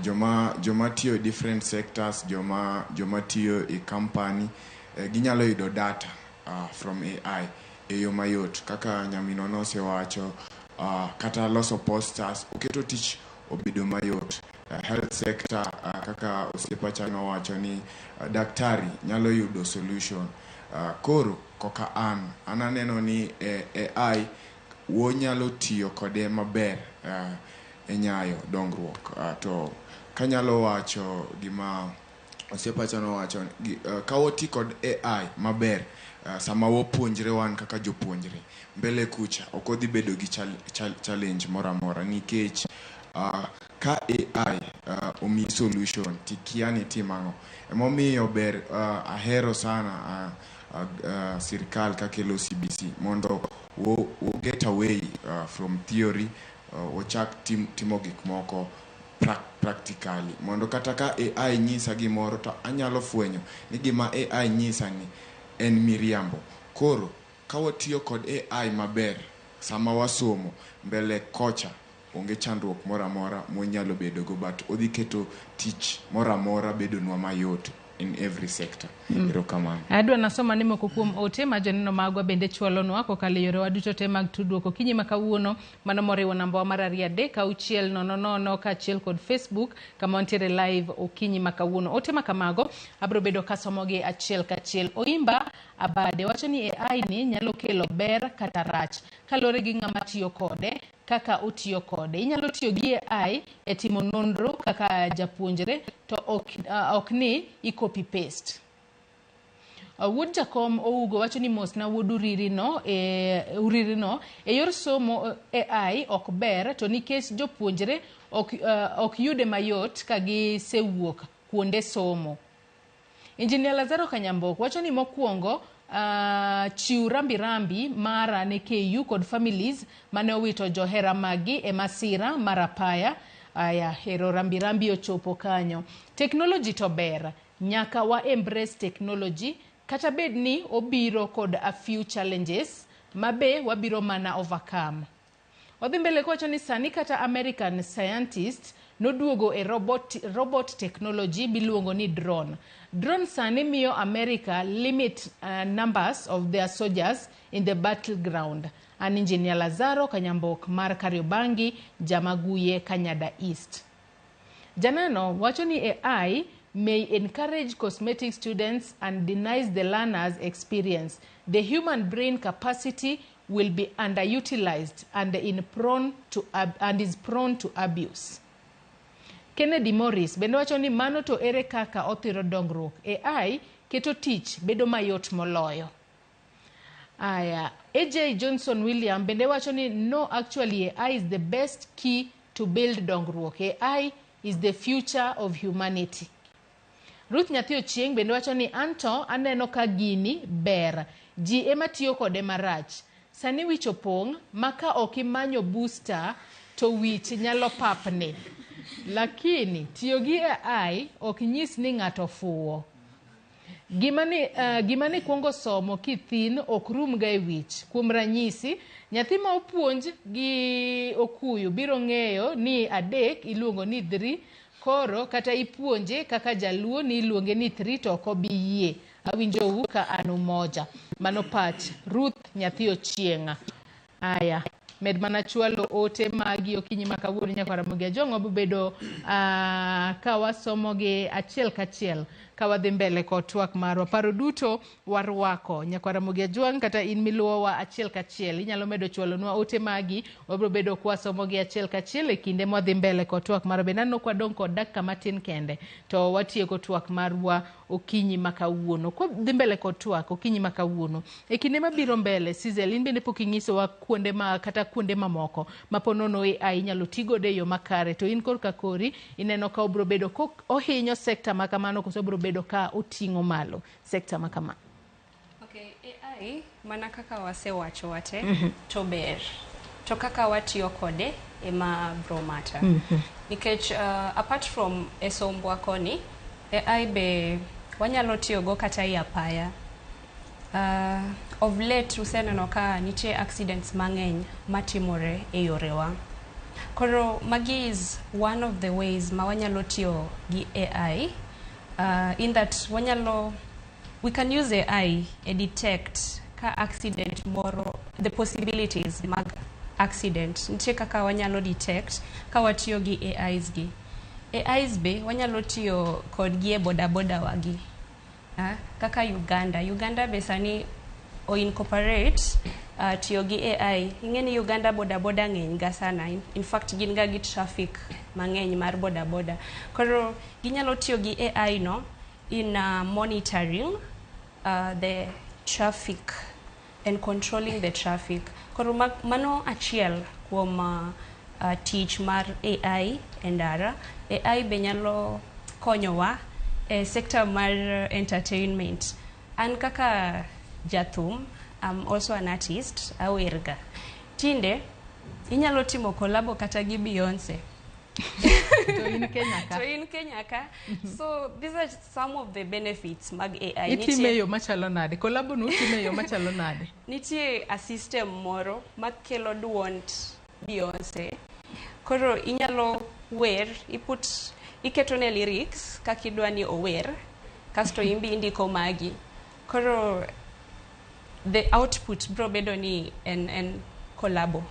Joma tiyo e different sectors, joma tiyo e company, ginyalo yudo data from AI e yo mayot kaka nyaminwa nosewacho, kata loso posters oketo tich obedo mayot. Health sector, kaka osiepa cha nowacho ni daktari nyalo yudo solution. Koro koka an aneno ni AI wonyalo tiyo kode maber e nyayo dongruok. To kanyalo wacho gima osiepa cha nowacho, ka wati kod AI maber, sama wapuonjre wan kaka jopuonjre mbele kucha ok odhi bedo gi challenge moro amora nikech ka AI omiyi solution tikia ni itim ang'o. Emomiyo ber ahero sana sirikal kakelo CBC mondo wo get away from theory, wachak timo gik moko practically mondo kata ka AI nyisa gimoro to anyalo fwenyo ni gima AI nyisa ni en miriambo. Koro ka watiyo kod AI maber sama wasomo mbele kocha onge chandruok moro amora mwanyalo bedogo, but odhi keto tich moro amora bedonwa mayot in every sector. Erokamano. Adwa nasoma ni moko kuom ote ma joneno magwa bende chwalonwa kokalo e yorewa duto te mag tudruok okinyi ma kawuono mano moriwo nambawa mar 2 3 6 0 0 kaachiel kod Facebook kama wantiere live okinyi ma kawuono. Ote ma kamago abiro bedo kasomogi achiel kachiel. Oimba Abade wacho ni AI ni nyalo kelo ber kata rach kaluwore gi ng'ama tiyo kode kaka otiyo kode. Inyalo tiyo gi AI e timo nonro kaka japuonjre to ok ni i copy paste. Wuod Jakom Ougo wacho ni mosna wuod Uriri no e yor somo AI ok ber to nikech jopuonjre ok yude mayot ka gisewuok kuonde somo. Engineer Lazaro Kanyambok wacho ni mokwongo chiw rambirambi mara ne KU kod families mane owito johera maggi e masira mar apaya. Aya, ero rambirambi ochopo kanyo. Technology to ber, nyaka wa embrace technology kata bed ni obiro kod a few challenges mabe wabiro mana overcome. Odhi mbele kowacho ni sani kata American scientist noduogo e robot technology miluongo ni drone. Drone sani miyo America limit numbers of their soldiers in the battleground. An Engineer Lazaro Kanyambok mar Kariobangi, Jamaguye, Kanyada East. Janeno wacho ni AI may encourage cosmetic students and denies the learners experience. The human brain capacity will be underutilized and, in prone to ab and is prone to abuse. Kennedy Morris bende wacho ni mano to ere kaka othiro dongruok. AI keto tich bedo mayot moloyo. Aya, AJ Johnson William bende wacho ni no, actually AI is the best key to build dongruok. AI is the future of humanity. Ruth Nyathi Ochieng bende wacho ni anto aneno ka gini ber. Ji ema tiyo kode marach. Sani wich opong' ma ka ok imanyo booster to wich nyalo papni. Lakini tiyo gi AI ok nyis ni ng'ato fuwo. Gima ni kuongo somo kithin ok rum ga e wich. Kuom ranyisi, nyathi ma opuonj gi okuyu biro ng'eyo ni 3 iluongo ni 3, koro kata ipuonje kaka jaluo ni iluonge ni 3 to ok obi yie. Awinjou ka an umoja. Mano pach Ruth Nyathi Ochieng'. Aya, med mana chwalo ote magi okinyi ma kawuono nyakwar Ramogi Ajwang' wabobedo ka wasomogi achiel kachiel ka wadhi mbele kod twak marwa. Paro duto warwako nyakwar Ramogi Ajwang' kata in miluwowa achiel kachiel inyalo medo chwalonwa ote magi, wabiro bedo kwasomogi achiel kachiel e kinde mwadhi mbele kod twak marwa. Bende aneno kwadong' kod dakika matin kende to watieko twak marwa okinyi ma kawuono. Kwadhi mbele kod twak okinyi ma kawuono, e kinde mabiro mbele, Sizel, in bende pok inyisowa kuonde ma kata kuonde mamoko ma po nono AI inyalo ti godo e yo makare, to in korka kori ineno ka obiro bedo ka ohinyo sekta ma kamano koso obiro bedo ka oting'o malo sekta ma kama? Okay, AI mana kaka wasewacho wate to ber, to kaka watiyo kode ema bro matter. Nikech apart from e sombwa koni, AI be wanyalo tiyogo kata e apaya. Of late useneno ka nitie accidents mang'eny matimore e yorewa. Koro magi is one of the ways ma wanyalo tiyo gi AI, in that wanyalo, we can use AI e detect ka accident moro, the possibilities mag accident. Nitie kaka wanyalo detect ka watiyo gi AIs gi. AIs be wanyalo tiyo kodgi e boda boda wagi. Kaka Uganda. Uganda be sani o incorporate tiyo gi AI. Ing'e ni Uganda boda boda ng'eny ga sana. In fact gin ga gi traffic mang'eny mar boda boda. Koro ginyalo tiyo gi AI no in monitoring the traffic and controlling the traffic. Koro mano achiel kuom tich mar AI e ndara. AI be nyalo konyowa e sector mar entertainment. An kaka jathum, I'm also an artist, awerga. Tinde inyalo timo collabo kata gi Beyonce. To in Kenya ka. To in Kenya ka. So these are some of the benefits mag AI. Itime yo machalo nade? Collabo no utime yo machalo nade? Nitie a system moro makelo duond Beyonce. Koro inyalo wer, iketone lyrics kaka idwa ni ower, kasto imbi indiko magi. Koro the output bro bedo ni en collabo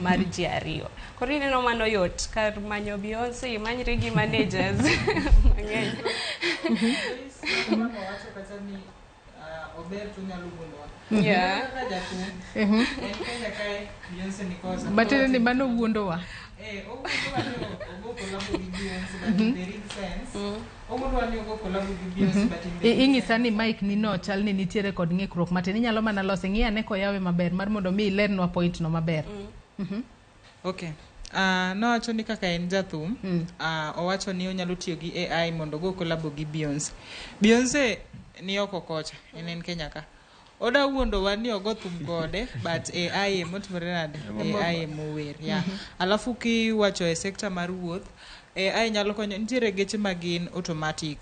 mar ji ariyo. Koro ineno mano yot kar manyo Beyonce, imanyri gi managers mang'eny. Wacho kata ni ober to onyalo wuondowa. Kaka jathum, en Kenya kae Beyonce ni kocha. Matiende ni mano wuondowa. Owuondowa ni ogo collabo gi Beyonce, but in the real sense, owuondowa ni ogo collabo gi Beyonce, but in the real Ing'isa ni mic ni no chal ni nitiere kod ng'ikruok matin, inyalo mana lose, ng'i ane koyawe maber mar mondo mi ilernwa point no maber. Okay. Nowacho ni kaka en jathum, owacho ni onyalo tiyo gi AI mondo ogo collabo gi Beyonce. Beyonce ni oko kocha, en Kenya ka. Oda wuondowa ni ogo thum kode, but AI emotimore nade? AI emower. Yeah. Alafu kiwacho e sekta mar wuoth, AI nyalo konyo, nitiere geche ma gin automatic.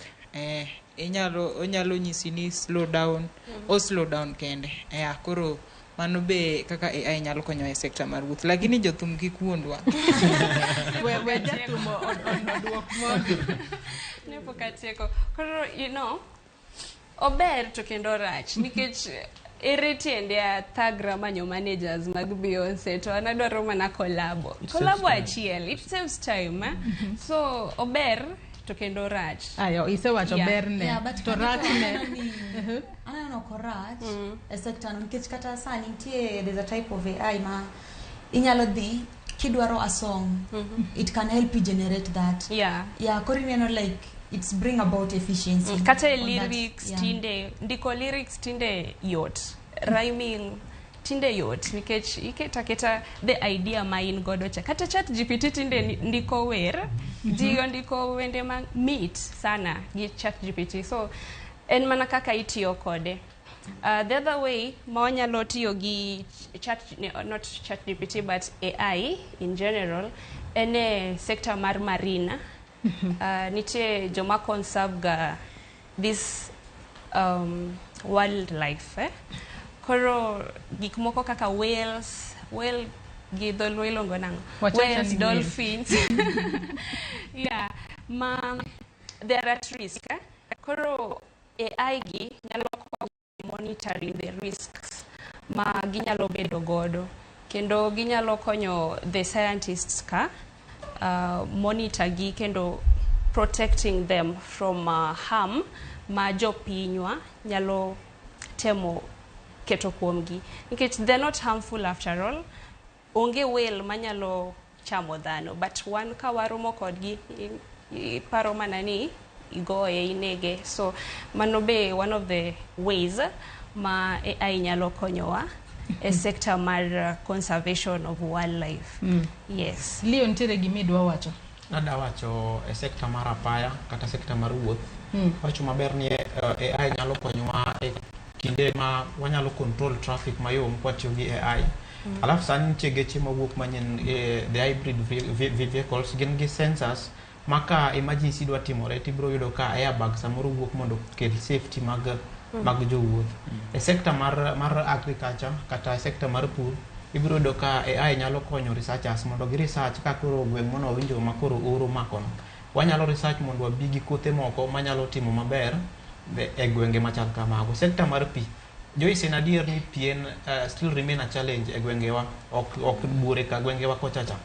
Onyalo nyisi ni slow down, o slow down kende. Yeah, koro mano be kaka AI nyalo konyo e sekta mar wuoth. Lakini jothum kik wuondwa. We jathum oduok mondo. Ne pok atieko. Koro, you know, ober to kendo rach nikech Ere tiende athagra manyo managers mag Beyonce to an adwaro mana collabo. It saves Collabo time. achiel, it saves time. Eh? So ober to kendo rach. Ayo, isewacho Yeah. berne. Yeah, but To kanyo to rachne. aneno ok orach e sector no nikech kata sani nitie, there's a type of AI ma inyalo dhi kidwaro a song, it can help you generate that. Yeah, koro ineno like it's bring about efficiency Kata e on that, lyrics. Yeah. Tinde ndiko lyrics tinde yot, rhyming tinde yot nikech iketo aketa the idea ma in godo cha. Kata Chat GPT tinde ndiko wer, ji ondiko wende ma mit sana gi Chat GPT. So en mana kaka itiyo kode. The other way ma wanyalo tiyo gi chat, not Chat GPT but AI in general, en e sector mar marina. Nitie joma conserve ga this wildlife, eh? Koro gik moko kaka whales, whale gi dholuo iluongo nang'o? Wachacha Whales, ni whale. dolphins, yeah, ma they are at risk, eh? Koro AI gi nyalo konyo monitoring the risks ma ginyalo bedo godo, kendo ginyalo konyo the scientists ka monitor gi kendo protecting them from harm ma jopinywa nyalo temo keto kuomgi, nikech they're not harmful after all. Onge whale manyalo chamo dhano, but wan ka waromo kodgi iparo mana ni igoye, inege. So mano be one of the ways ma AI nyalo konyowa e sector mar conservation of wildlife. Yes. Leo, nitiere gima idwa wacho? Nada wacho e sector mar apaya kata sector mar wuoth. Wacho maber ni AI nyalo konyowa e kinde ma wanyalo control traffic mayom kwatiyo gi AI. Alafu sani nitie geche mawuok manyien, the hybrid vehicles gin gi sensors ma ka emergency dwa timore tibiro yudo ka airbag samoro wuok mondo okel safety mag jowuoth. E sector mar agriculture kata e sector mar pur, ibiro yudo ka AI nyalo konyo researchers mondo gi research ka koro gweng' mono wawinjo ma koro oro makono. Wanyalo research mondo wabi gi kothe moko manyalo timo maber e gwenge machal kamago. Sector mar pi, Joyce, en adier ni pi en still remain a challenge e gwengewa, ok buore ka gwengewa kochacha.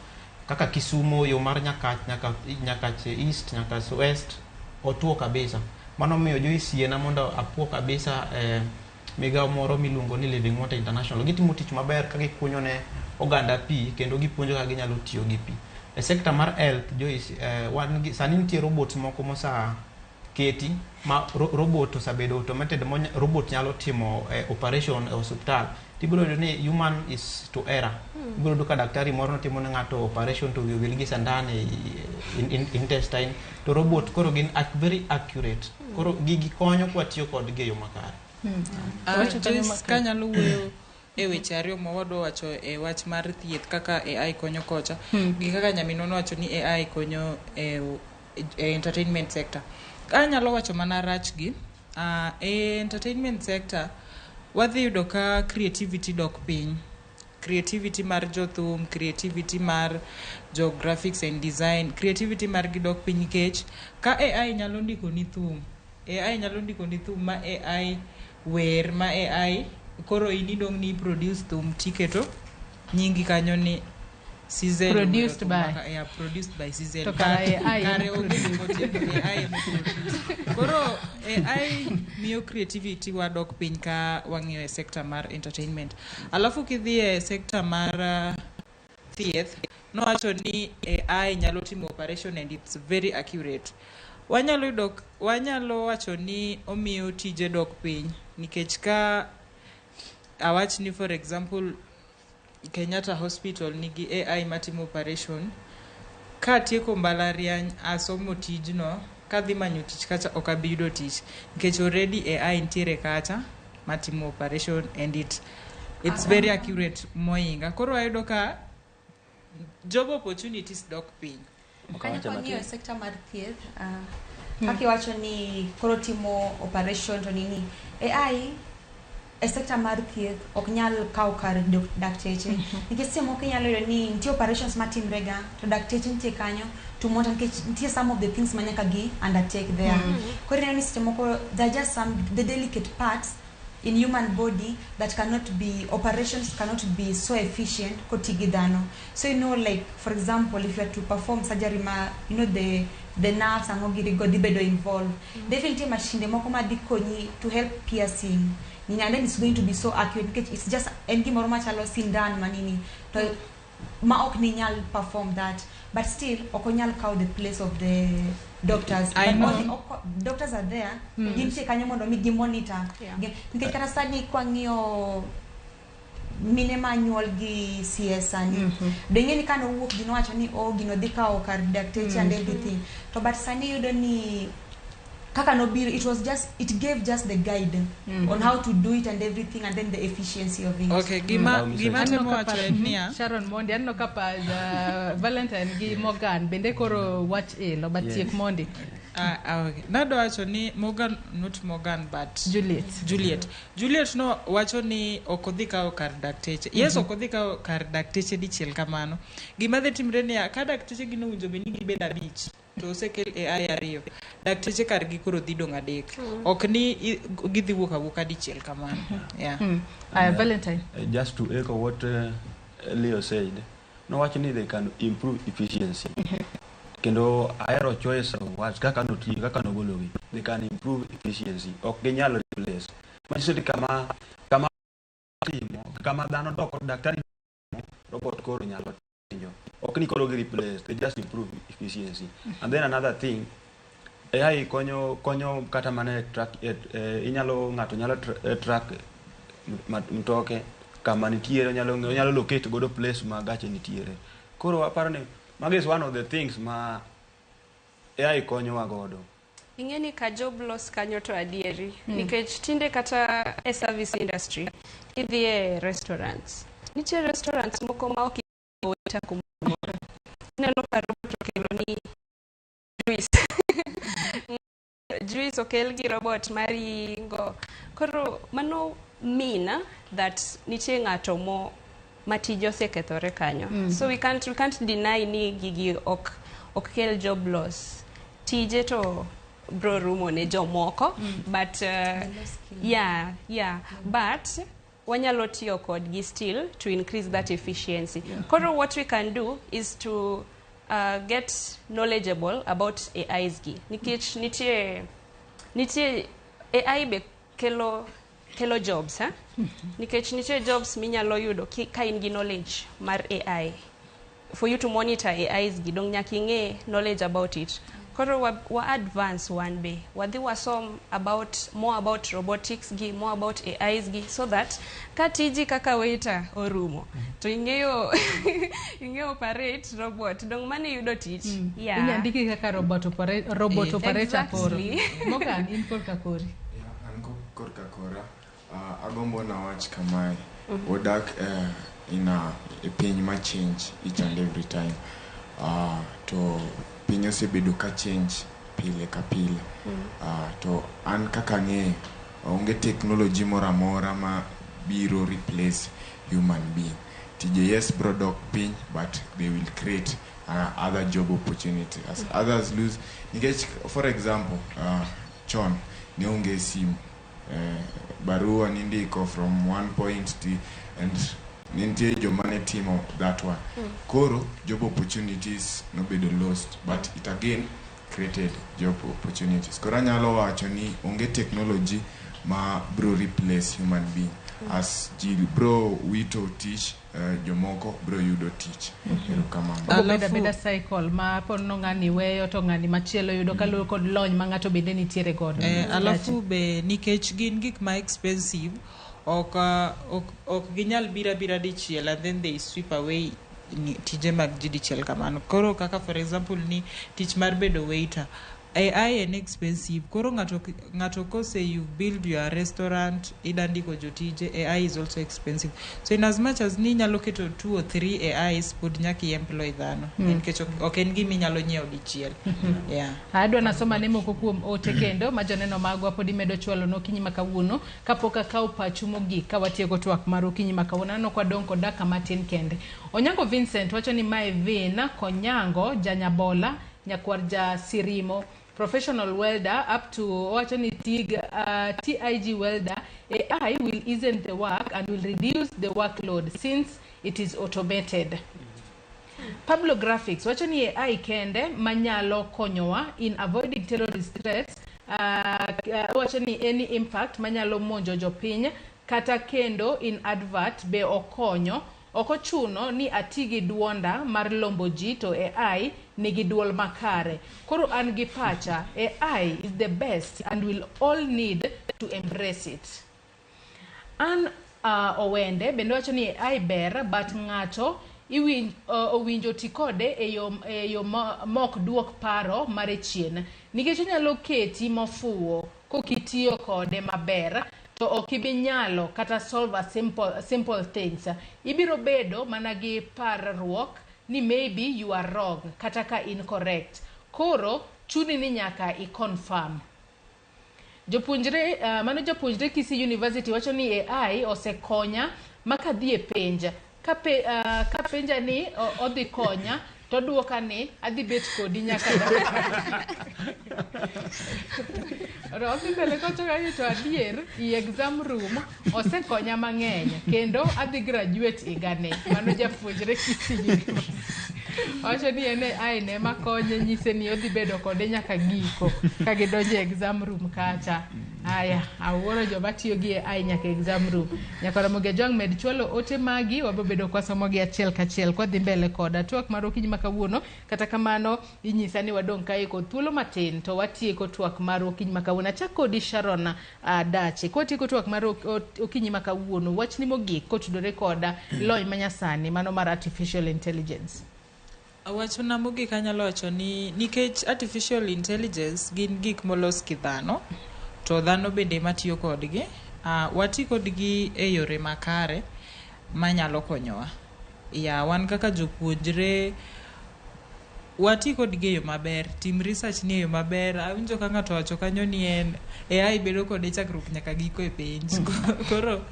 Kaka Kisumo, yo mar Nyakach, nyaka Nyakach East, Nyakach West, otuo kabisa. Mano miyo Joyce yiena mondo apuo kabisa migawo moro miluongo ni Living Water International. Gitimo tich maber ka gikunyo ne oganda pi kendo gipuonjo kaka ginyalo tiyo gi pi. E sector mar health, Joyce, wan gi, sani nitie robots moko mosa keti ma robot osebedo automated mo robot nyalo timo operation e osiptal. Tibiro yudo ni human is to error. Ibiro yudo ka daktari moro notimo ne ng'ato operation to wiye owil gi sandan e intestine, to robot koro gin very accurate. Koro gigi konyo kwatiyo kodgi e yo makare. Wacho kanyo Joyce, makare. Kanyalo wuoyo e weche ariyo ma wadwa wacho e wach mar thieth kaka AI konyo kocha gi kaka nyaminwa nowacho ni AI konyo e entertainment sector. Anyalo wacho mana rachgi. E entertainment sector wadhi yudo ka creativity dok piny, creativity mar jothum, creativity mar jo graphics and design, creativity margi dok piny nikech ka AI nyalo ndiko ni thum, AI nyalo ndiko ni thum ma AI wer ma AI, koro in idong' ni produce thum tiketo nyingi kanyo ni Sizel Produced owero thum by. Yeah, produced by Sizel. To kara But AI kare ema onge produce. gimotimo, AI ema produce. Koro AI miyo creativity wa dok piny ka wang'iyo e sector mar entertainment. Alafu kidhi e sector mar thieth, nowacho ni AI nyalo timo operation and it's very accurate. Wanyalo wacho ni omiyo tije dok piny nikech ka awach ni, for example, Kenyatta Hospital nigi AI matimo operation, katieko mbalariany asomo tijno, kadhi manyo tich kacha ok abi yudo tich nikech already AI nitiere kacha matimo operation and it's very accurate moinga. Koro wayudo ka job opportunities dok piny. Kanyo kwang'iyo e sector mar thieth, kaka iwacho ni koro timo operation to nini, AI e sector mar thieth ok nyal kawo kar dakteche nikech seche moko inyalo yudo ni nitie operations matimre ga to dakteche nitie kanyo to monitor, nikech nitie some of the things ma nyaka gi undertake there. Koro ineno ni seche moko there are just some the delicate parts. in human body that cannot be operations cannot be so efficient koti gi dhano. So you know, like for example, if you are to perform surgery ma you know the nerves ang'o giri go dhi bedo involved. Definitely nitie mashinde moko ma dhi konyi to help piercing nini, and then it's going to be so accurate nikech it's just en gimoro machalo sindan manini to ma ok ni nyal perform that, but still ok onyal kawo the place of the doctors. I But know. all the, doctors are there. Gintie kanyo mondo mi gimonitor. Nikech kata sani kwang'iyo mine manyuol gi CS sani, do ing'e ni kanowuok ji nowacho ni oh, gino dhi kawo kar dakteche and everything, to but sani iyudo ni kaka nobiro, it was just, it gave just the guide on how to do it and everything, and then the efficiency of it. Okay, gima gima Aneno temo ka wacho en niya Sharon Mondi, aneno ka pa Valentine gi Morgan bende koro wach ilo but tiek mondi. Ah, ah, okay. Nadwa wacho ni Morgan, not Morgan but Juliet. Juliet. Juliet no wacho ni ok odhi kawo kar dakteche. Yes, ok odhi kawo kar dakteche dichiel kamano. Gima dhi timre niya, ka dakteche gin owinjo bed ni gibed abich to osekel AI ariyo, dakteche kargi koro dhi dong' adek. Ok ni gidhi wuok awuoka dichiel kamano. Yeah. Aya, Valentine. Just to echo what Leo said, nowacho ni they can improve efficiency. Kendo ahero choice of words kaka notiyo, kaka nogologi. They can improve efficiency. Ok ginyal replace. Manyiso ni kama timo, kama dhano doko daktari, robot koro nyalo timo. Ok ni koro gi replace, they just improve efficiency. And then another thing, AI konyo kata mana e track, inyalo ng'ato nyalo track mtoke kama nitiere, onyalo locate godo place ma gache nitiere. Koro aparo ni mago is one of the things ma AI konyowa godo. Ing'e ni ka job loss kanyo to adieri. Nikech tinde kata e service industry, idhi e restaurants, nitie restaurants moko ma ok waiter kumoro. Ineno ka robot okelo ni juice. Juice okel gi robot maringo. Koro mano mean that nitie ng'ato mo ma tije osekethore kanyo. So we can't deny ni gigi ok kel job loss. Tije to bro rumo ne jomoko, but yeah, but wanyalo tiyo kodgi still to increase that efficiency. Koro what we can do is to get knowledgeable about AIs gi, nikech nitie AI be kelo jobs, ha? Nikech nitie jobs minyalo yudo ka in gi knowledge mar AI. For you to monitor AIs gi, dong nyaka ing'e knowledge about it. Koro wa advance wan be wadhi wasom about more about robotics gi, more about AIs gi, so that ka tiji kaka waiter orumo to ing'eyo operate robot, dong mano iyudo tich. Yeah. Inyandiki kaka robot operator koro. Exactly. Morgan, in korka kori. An korka kora, agombo nawach kamae. Wadak in a e piny ma change each and every time. To piny osebedo ka change pile ka pile. To an kaka ang'eyo, onge technology moro amora ma biro replace human being. Tije yes bro dok piny, but they will create other job opportunity as others lose. Nikech for example, chon ne onge simu. Barua nindiko from one point to, and nitie joma ne timo that one. Koro job opportunities nobedo lost, but it again created job opportunities. Koro anyalo wacho ni onge technology ma bro replace human being. As ji bro wito tich, jomoko bro yudo tich. Erokamano. Obedo abeda cycle ma pono ng'ani weyo to ng'ani machielo yudo kaluwore kod lony ma ng'ato bende nitiere godo. Alafu be nikech gin gik ma expensive, ok ginyal biro abira dichiel and then they sweep away tije mag ji dichiel kamano. Koro kaka for example ni tich mar bedo waiter, AI en expensive. Koro ng'ato kose you build your restaurant, ida ndiko jotije, AI is also expensive. So in as much as ni inyalo keto two or three AIs, pod nyaka i-employ dhano. Nikech ok en gima inyalo nyiewo dichiel. Yeah. Adwa nasoma ne moko kuom ote kendo ma joneno magwa pod imedo chwalo nokinyi ma kawuono kapok akawo pachu mogik ka watieko twak mar okinyi ma kawuono. Aneno kwa dong' kod dakika matin kende. Onyango Vincent wacho ni mae Vin Konyango Janyabola nyakwar ja Sirimo, professional welder up to, owacho ni TIG welder. AI will easen the work and will reduce the workload since it is automated. Pablo Graphics wacho ni AI kende manyalo konyowa in avoiding terrorist threats. Wacho ni any impact manyalo monjo jopiny kata kendo in advert be okonyo. Ok ochuno ni ati gi duonda mar lombo ji to AI nigi duol makare. Koro an gi pacha, AI is the best and we'll all need to embrace it. An Owende bende wacho ni AI ber but ng'ato owinjo ti kode e yo mok duok paro mare chien nikech onyalo keti mofuwo kokitiyo kode maber to ok ibi nyalo kata solve a simple things. Ibiro bedo mana gi parruok ni maybe you are wrong kata ka incorrect. Koro chuni ni nyaka i confirm. Jopuonjre mano japuonjre Kisii University wacho ni AI osekonya makadhi e penj ka penja ni odhi konya to duoka ni adhi bet kodi nyaka odhi mbele kowacho kanyo to adier i exam room osekonya mang'eny kendo adhi graduate higani. Mano japuonjre Kisii University wacho ni en AI ne makonye nyise ni odhi bedo kode nyaka giko ka gidonjo e exam room kacha. Aya, awuoro joma tiyo gi AI nyaka exam room. Nyaka Ramogi Ajwang' med chwalo ote magi, wabiro bedo kwasomogi achiel kachiel kwadhi mbele koda twak mar okinyi ma kawuono. Kata kamano inyisa ni wadong' kae kod thuolo matin to watieko twak mar okinyi ma kawuono. Achak kodi Sharon Dache. Kwatieko twak mar okinyi ma kawuono, wachni mogik kotudore koda lony manyasani mano mar artificial intelligence. Wachna mogik anyalo wacho ni nikech artificial intelligence gin gik molos gi dhano, to dhano bende matiyo kodgi, wati kodgi e yore makare manyalo konyowa. Ya wan kaka jopuonjre wati kodgi e yo maber, tim research ni e yo maber. Awinjo ka ng'ato wacho kanyo ni en AI bedo kode chakruok nyaka giko e penj. Koro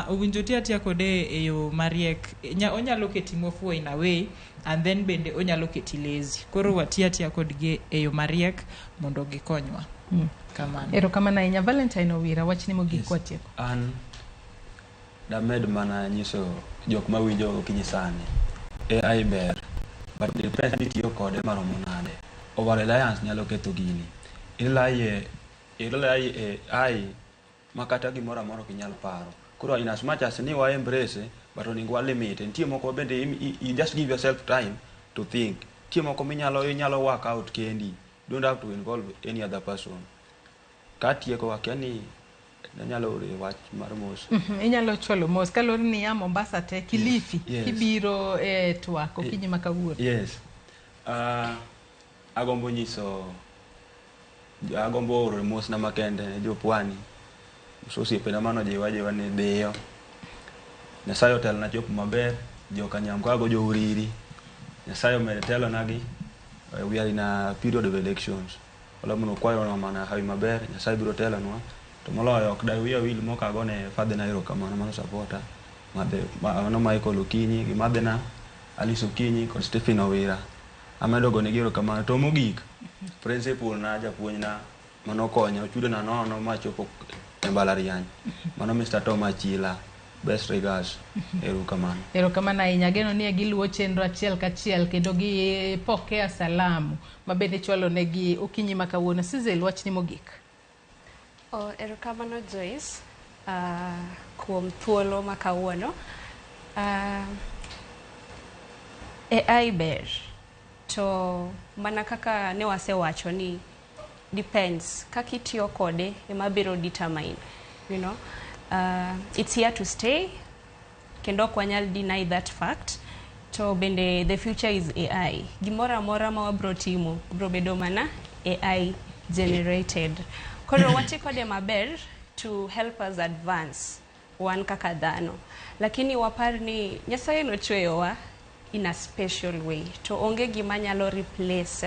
owinjo ti atiya kode e yo mariek. Onyalo keti mofuwo in a way and then bende onyalo keti lazy. Koro wati atiya kodgi e yo mariek mondo gikonywa. Kamano. Erokamano ahinya. Valentine Owira, wachni mogik kwatieko. An damed mana nyiso jok mawinjo okinyi sani, AI ber but depends ni itiyo kode maromo nade. Over reliance nyalo ketho gini. I rely e AI ma kata gimoro amora ok inyal paro. Koro in as much as ni wa embrace, but onego wa limit. Nitie moko bende you just give yourself time to think. Nitie moko minyalo inyalo work out kendi. Don't have to involve any other person. Katieko akia ni anyalo oro wach mar mos. Inyalo chwalo mos kaluwore ni ya Mombasa te Kilifi kibiro e twak okinyi ma kawuono. Yes. Agombo nyiso agombo oro mos na makende ne jopwani. Osiepena manojiwa jiwa ni dhiyo. Nyasaye otelona chopo maber. Joka Nyamkago jo Uriri. Nyasaye omed telonagi. We are in a period of elections. Walamono kwayo mana hawi maber. Nyasaye biro telonwa. To moloyo ok da wiya wil mok agone father na erokamano mano supporter. Madhe, mano Michael Okinyi gi madhena Alice Okinyi kod Stephen Owira. Amedo gonegi erokamano. To mogik, principal na japuonj na manokonya ochudo na nono machopo e mbalariany. Mano Mr. Tom Achila. Best regards. Erokamano. Erokamano ahinya. Ageno ni giluwo chenro achiel kachiel kendo gipokea salamu mabende ichwalo negi okinyi ma kawuono. Sizel, wachni mogik. Oh, erokamano Joyce kuom thuolo ma kawuono. AI ber to mana kaka ne wasewacho ni depends kaka itiyo kode ema biro determine. It's here to stay kendo ok wanyal deny that fact to bende the future is AI. Gimoro amora ma wabro timo bro bedo mana AI generated. Koro wati kode maber to help us advance wan kaka dhano. Lakini wapar ni Nyasaye nochweyowa in a special way to onge gima nyalo replace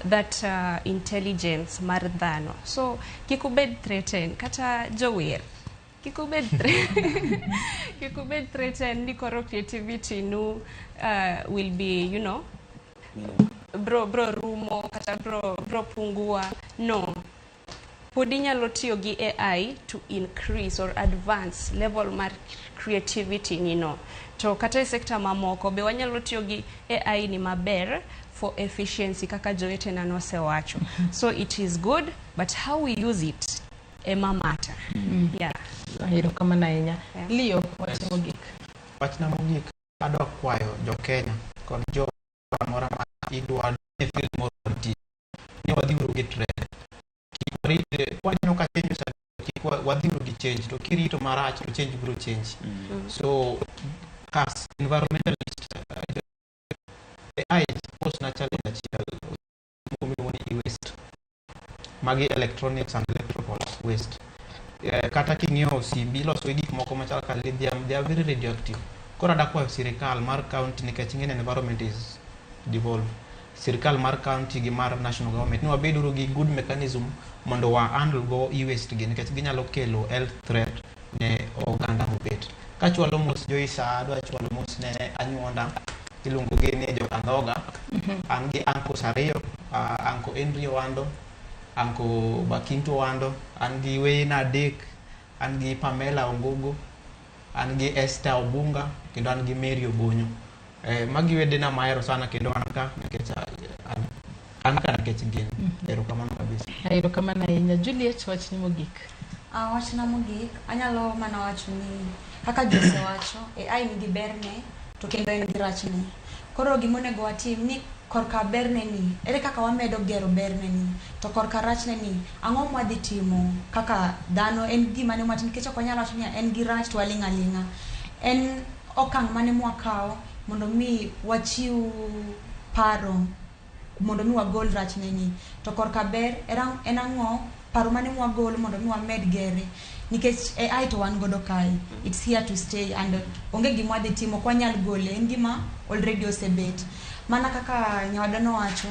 that intelligence mar dhano. So kik ubed threatened kata jower kik ubed threatened ni koro creativity nu will be bro rumo kata bro pungua. No. Pod inyalo tiyo gi AI to increase or advance level mar creativity ni no. To kata e sector mamoko be wanyalo tiyo gi AI ni maber for efficiency kaka jowetena nosewacho. So it is good, but how we use it ema matter. Yeah. Erokamano ahinya. Yeah. Leo, wach mogik. Wachna mogik adwa kwayo jo Kenya kod jo mora ma idwa e field moro mar tich ni wadhiuru gi trend. Kik warit kwaneno ka change osebiro, kik wadhiuru gi change to kirito marach to change biro change. So as environmentalist AI pose na challenge achiel miluongo ni e-waste. Magi electronics and electrical waste. Kata king'iyo simbi iloso gi gik moko machal ka lithium, they are very radioactive. Koro adwa kwayo sirikal mar county nikech ing'e ni environment is devolved. Sirikal mar county gi mar national government ni wabeduru gi good mechanism mondo wa handle go e-waste gi nikech ginyalo kelo health threat ne oganda mobet. Kachwalo mos Joyce, adwa chwalo mos ne anyuonda iluongo gi ni Jokandhoga. An gi uncles ariyo, Uncle Henry Owando, Uncle Bakinto Owando, an gi weyena adek, an gi Pamela Ongogo, an gi Esther Obunga, kendo an gi Mary Obonyo. Magi wedena mahero sana kendo an ka nikech an ka nikech gin. Erokamano kabisa. Erokamano ahinya. Juliet, wachni mogik. Wachna mogik, anyalo mana wacho ni kaka ji osewacho, AI nigi berne to kendo en gi rachne. Koro gima onego watim ni korka berne ni, ere kaka wamedo gero berne ni, to korka rachne ni, ang'o mwadhi timo kaka dhano, en gima ne mwatimo, nikech ok wanyal wacho ni en gi rach to waling' aling'a. En okang' mane mwakawo mondo mi wachiw paro mondo mi wagol rachne ni. To korka ber, en ang'o paro mane mwagolo mondo mi wamed gere, nikech AI to wan godo kae, it's here to stay and onge gima wadhi timo, ok wanyal gole, en gima already osebet. Mana kaka nyawadwa nowacho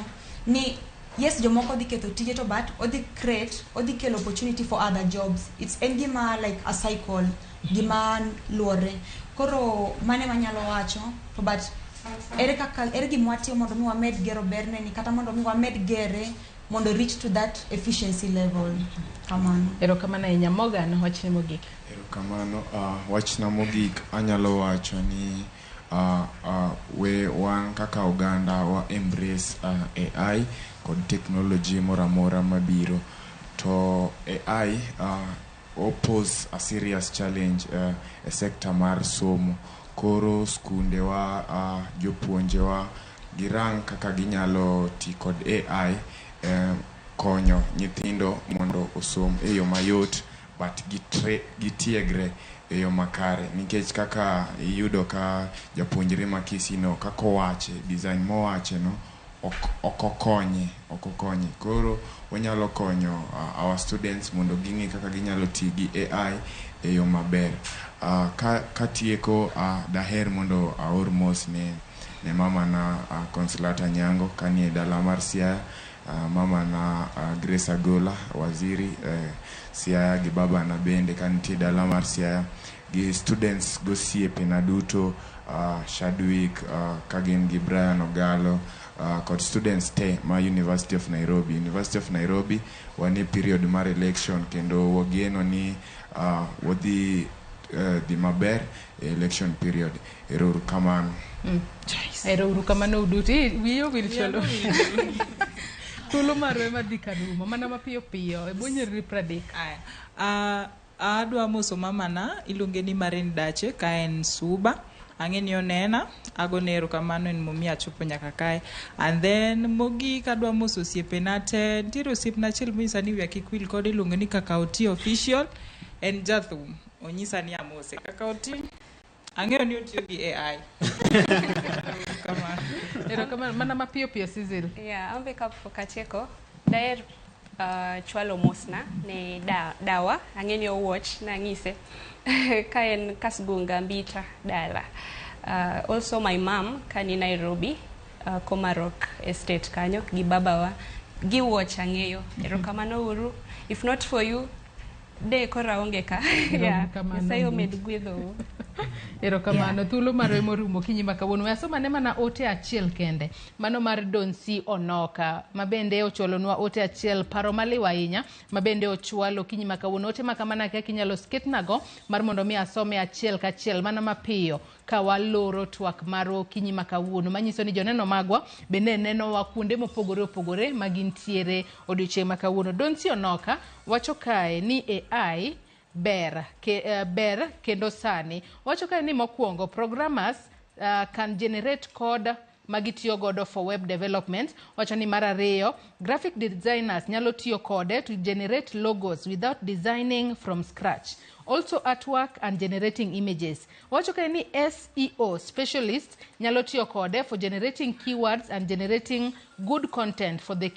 ni yes, jomoko dhi ketho tije to but odhi create, odhi kelo opportunity for other jobs. It's en gima like a cycle, gima luore. Koro mane wanyalo wacho to but ere kaka ere gima watimo mondo mi wamed gero berne ni kata mondo mi wamed gere mondo reach to that efficiency level. Kamano. Erokamano ahinya. Morgan, wachni mogik. Erokamano. Wachna mogik anyalo wacho ni we wan kaka oganda wa embrace AI kod technology moro amora mabiro. To AI pose a serious challenge e sector mar somo. Koro skundewa, jopuonjewa girang kaka ginyalo ti kod AI konyo nyithindo mondo osom e yo mayot but gitiegre e yo makare, nikech kaka iyudo ka japuonjre ma Kisii no kaka owache design mowache no ok okonye ok okonye. Koro wanyalo konyo our students mondo ging'e kaka ginyalo ti gi AI e yo maber. Katieko, daher mondo aor mos ne mamana Consolata Nyango kanie dala mar Siaya, mamana Grace Agola Waziri Siaya, gi babana bende kanitie dala mar Siaya, gi students gosiepena duto, Shadwick kagin gi Brian Ogalo, kod students te ma University of Nairobi. University of Nairobi wan e period mar election kendo wageno ni wadhi dhi maber e election period. Ero uru kamano. Ero uru kamano uduto. Wiyi owil cholo. Thuolo marwa ema dhi karumo mana mapiyo piyo e bwo nyiriri 30. Aya. Adwa moso mamana iluonge ni Marin Dache ka en Suba. Ang'e ni onena, agone erokamano en momiyo achopo nyaka kae. And then mogik adwa moso osiepena te. Nitiere osiepna achiel monyisa ni wiya kik wil kode iluonge ni Kaka Oti Official. En jathum. Onyisa ni amose. Kaka Oti, ang'eyo ni otiyo gi AI. Kamano. Erokamano mana mapiyo piyo Cecil. Yeah, an be kapok atieko, daher chwalo mosna ne dawa, ang'e ni owatch, nang'ise ka en Kasgunga Mbita dala. Also my mom ka ni Nairobi, Komarok Estate kanyo gi babawa gi watch ang'eyo. Erokamano uru. If not for you, de koro aonge ka. Yeah. Erokamano. Nyasaye omed gwedhou. Erokamano. Thuolo marwa emorumo okinyi ma kawuono. We asomane mana ote achiel kende. Mano mar Donsi Onoka ma bende ochwalonwa ote achiel paro maliw ahinya ma bende ochwalo okinyi ma kawuono. Ote ma kamano kaka inyalo sketnago mar mondo mi asome achiel kachiel mana mapiyo ka waloro twak marwa okinyi ma kawuono manyiso ni joneno magwa bende nenowa kuonde mopogore opogore ma gintiere odiochieng' ma kawuono. Donsi Onoka wacho kae ni AI ber, ber kendo sani. Wacho kae ni mokwongo programmers can generate code magitiyo godo for web development. Wacho ni mar ariyo, graphic designers nyalo tiyo kode to generate logos without designing from scratch. Also artwork and generating images. Wacho kae ni SEO specialist nyalo tiyo kode for generating keywords and generating good content for the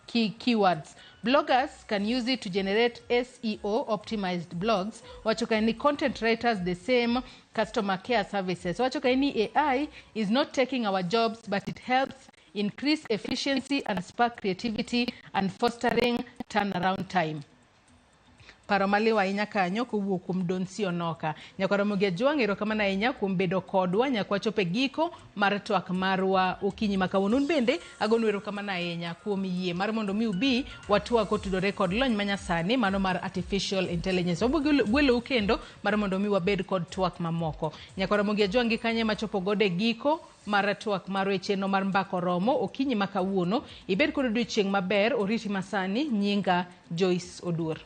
keywords. Bloggers can use it to generate SEO optimized blogs. Wacho kae ni content writers the same, customer care services. Wacho kae ni AI is not taking our jobs but it helps increase efficiency and spark creativity and fostering turnaround time. Paro maliw ahinya kanyo kowuok kuom Donsi Onoka. Nyakwa Ramogi Ajwang' erokamano ahinya kuom bedo kodwa nyaka wachopo e giko mar twak marwa okinyi ma kawuono. Un bende agonu erokamano ahinya kuom yie mar mondo mi ubi watwak kotudore kod lony manyasani mano mar artificial intelligence. Wabiro gwelou kendo mar mondo mi wabed kod twak mamoko. Nyakwa Ramogi Ajwang' gi kanye machopo godo e giko mar twak marwa e chenro mar Mbaka Oromo okinyi ma kawuono. Ibed kod odiochieng' maber, oriti masani, nyinga Joyce Oduor.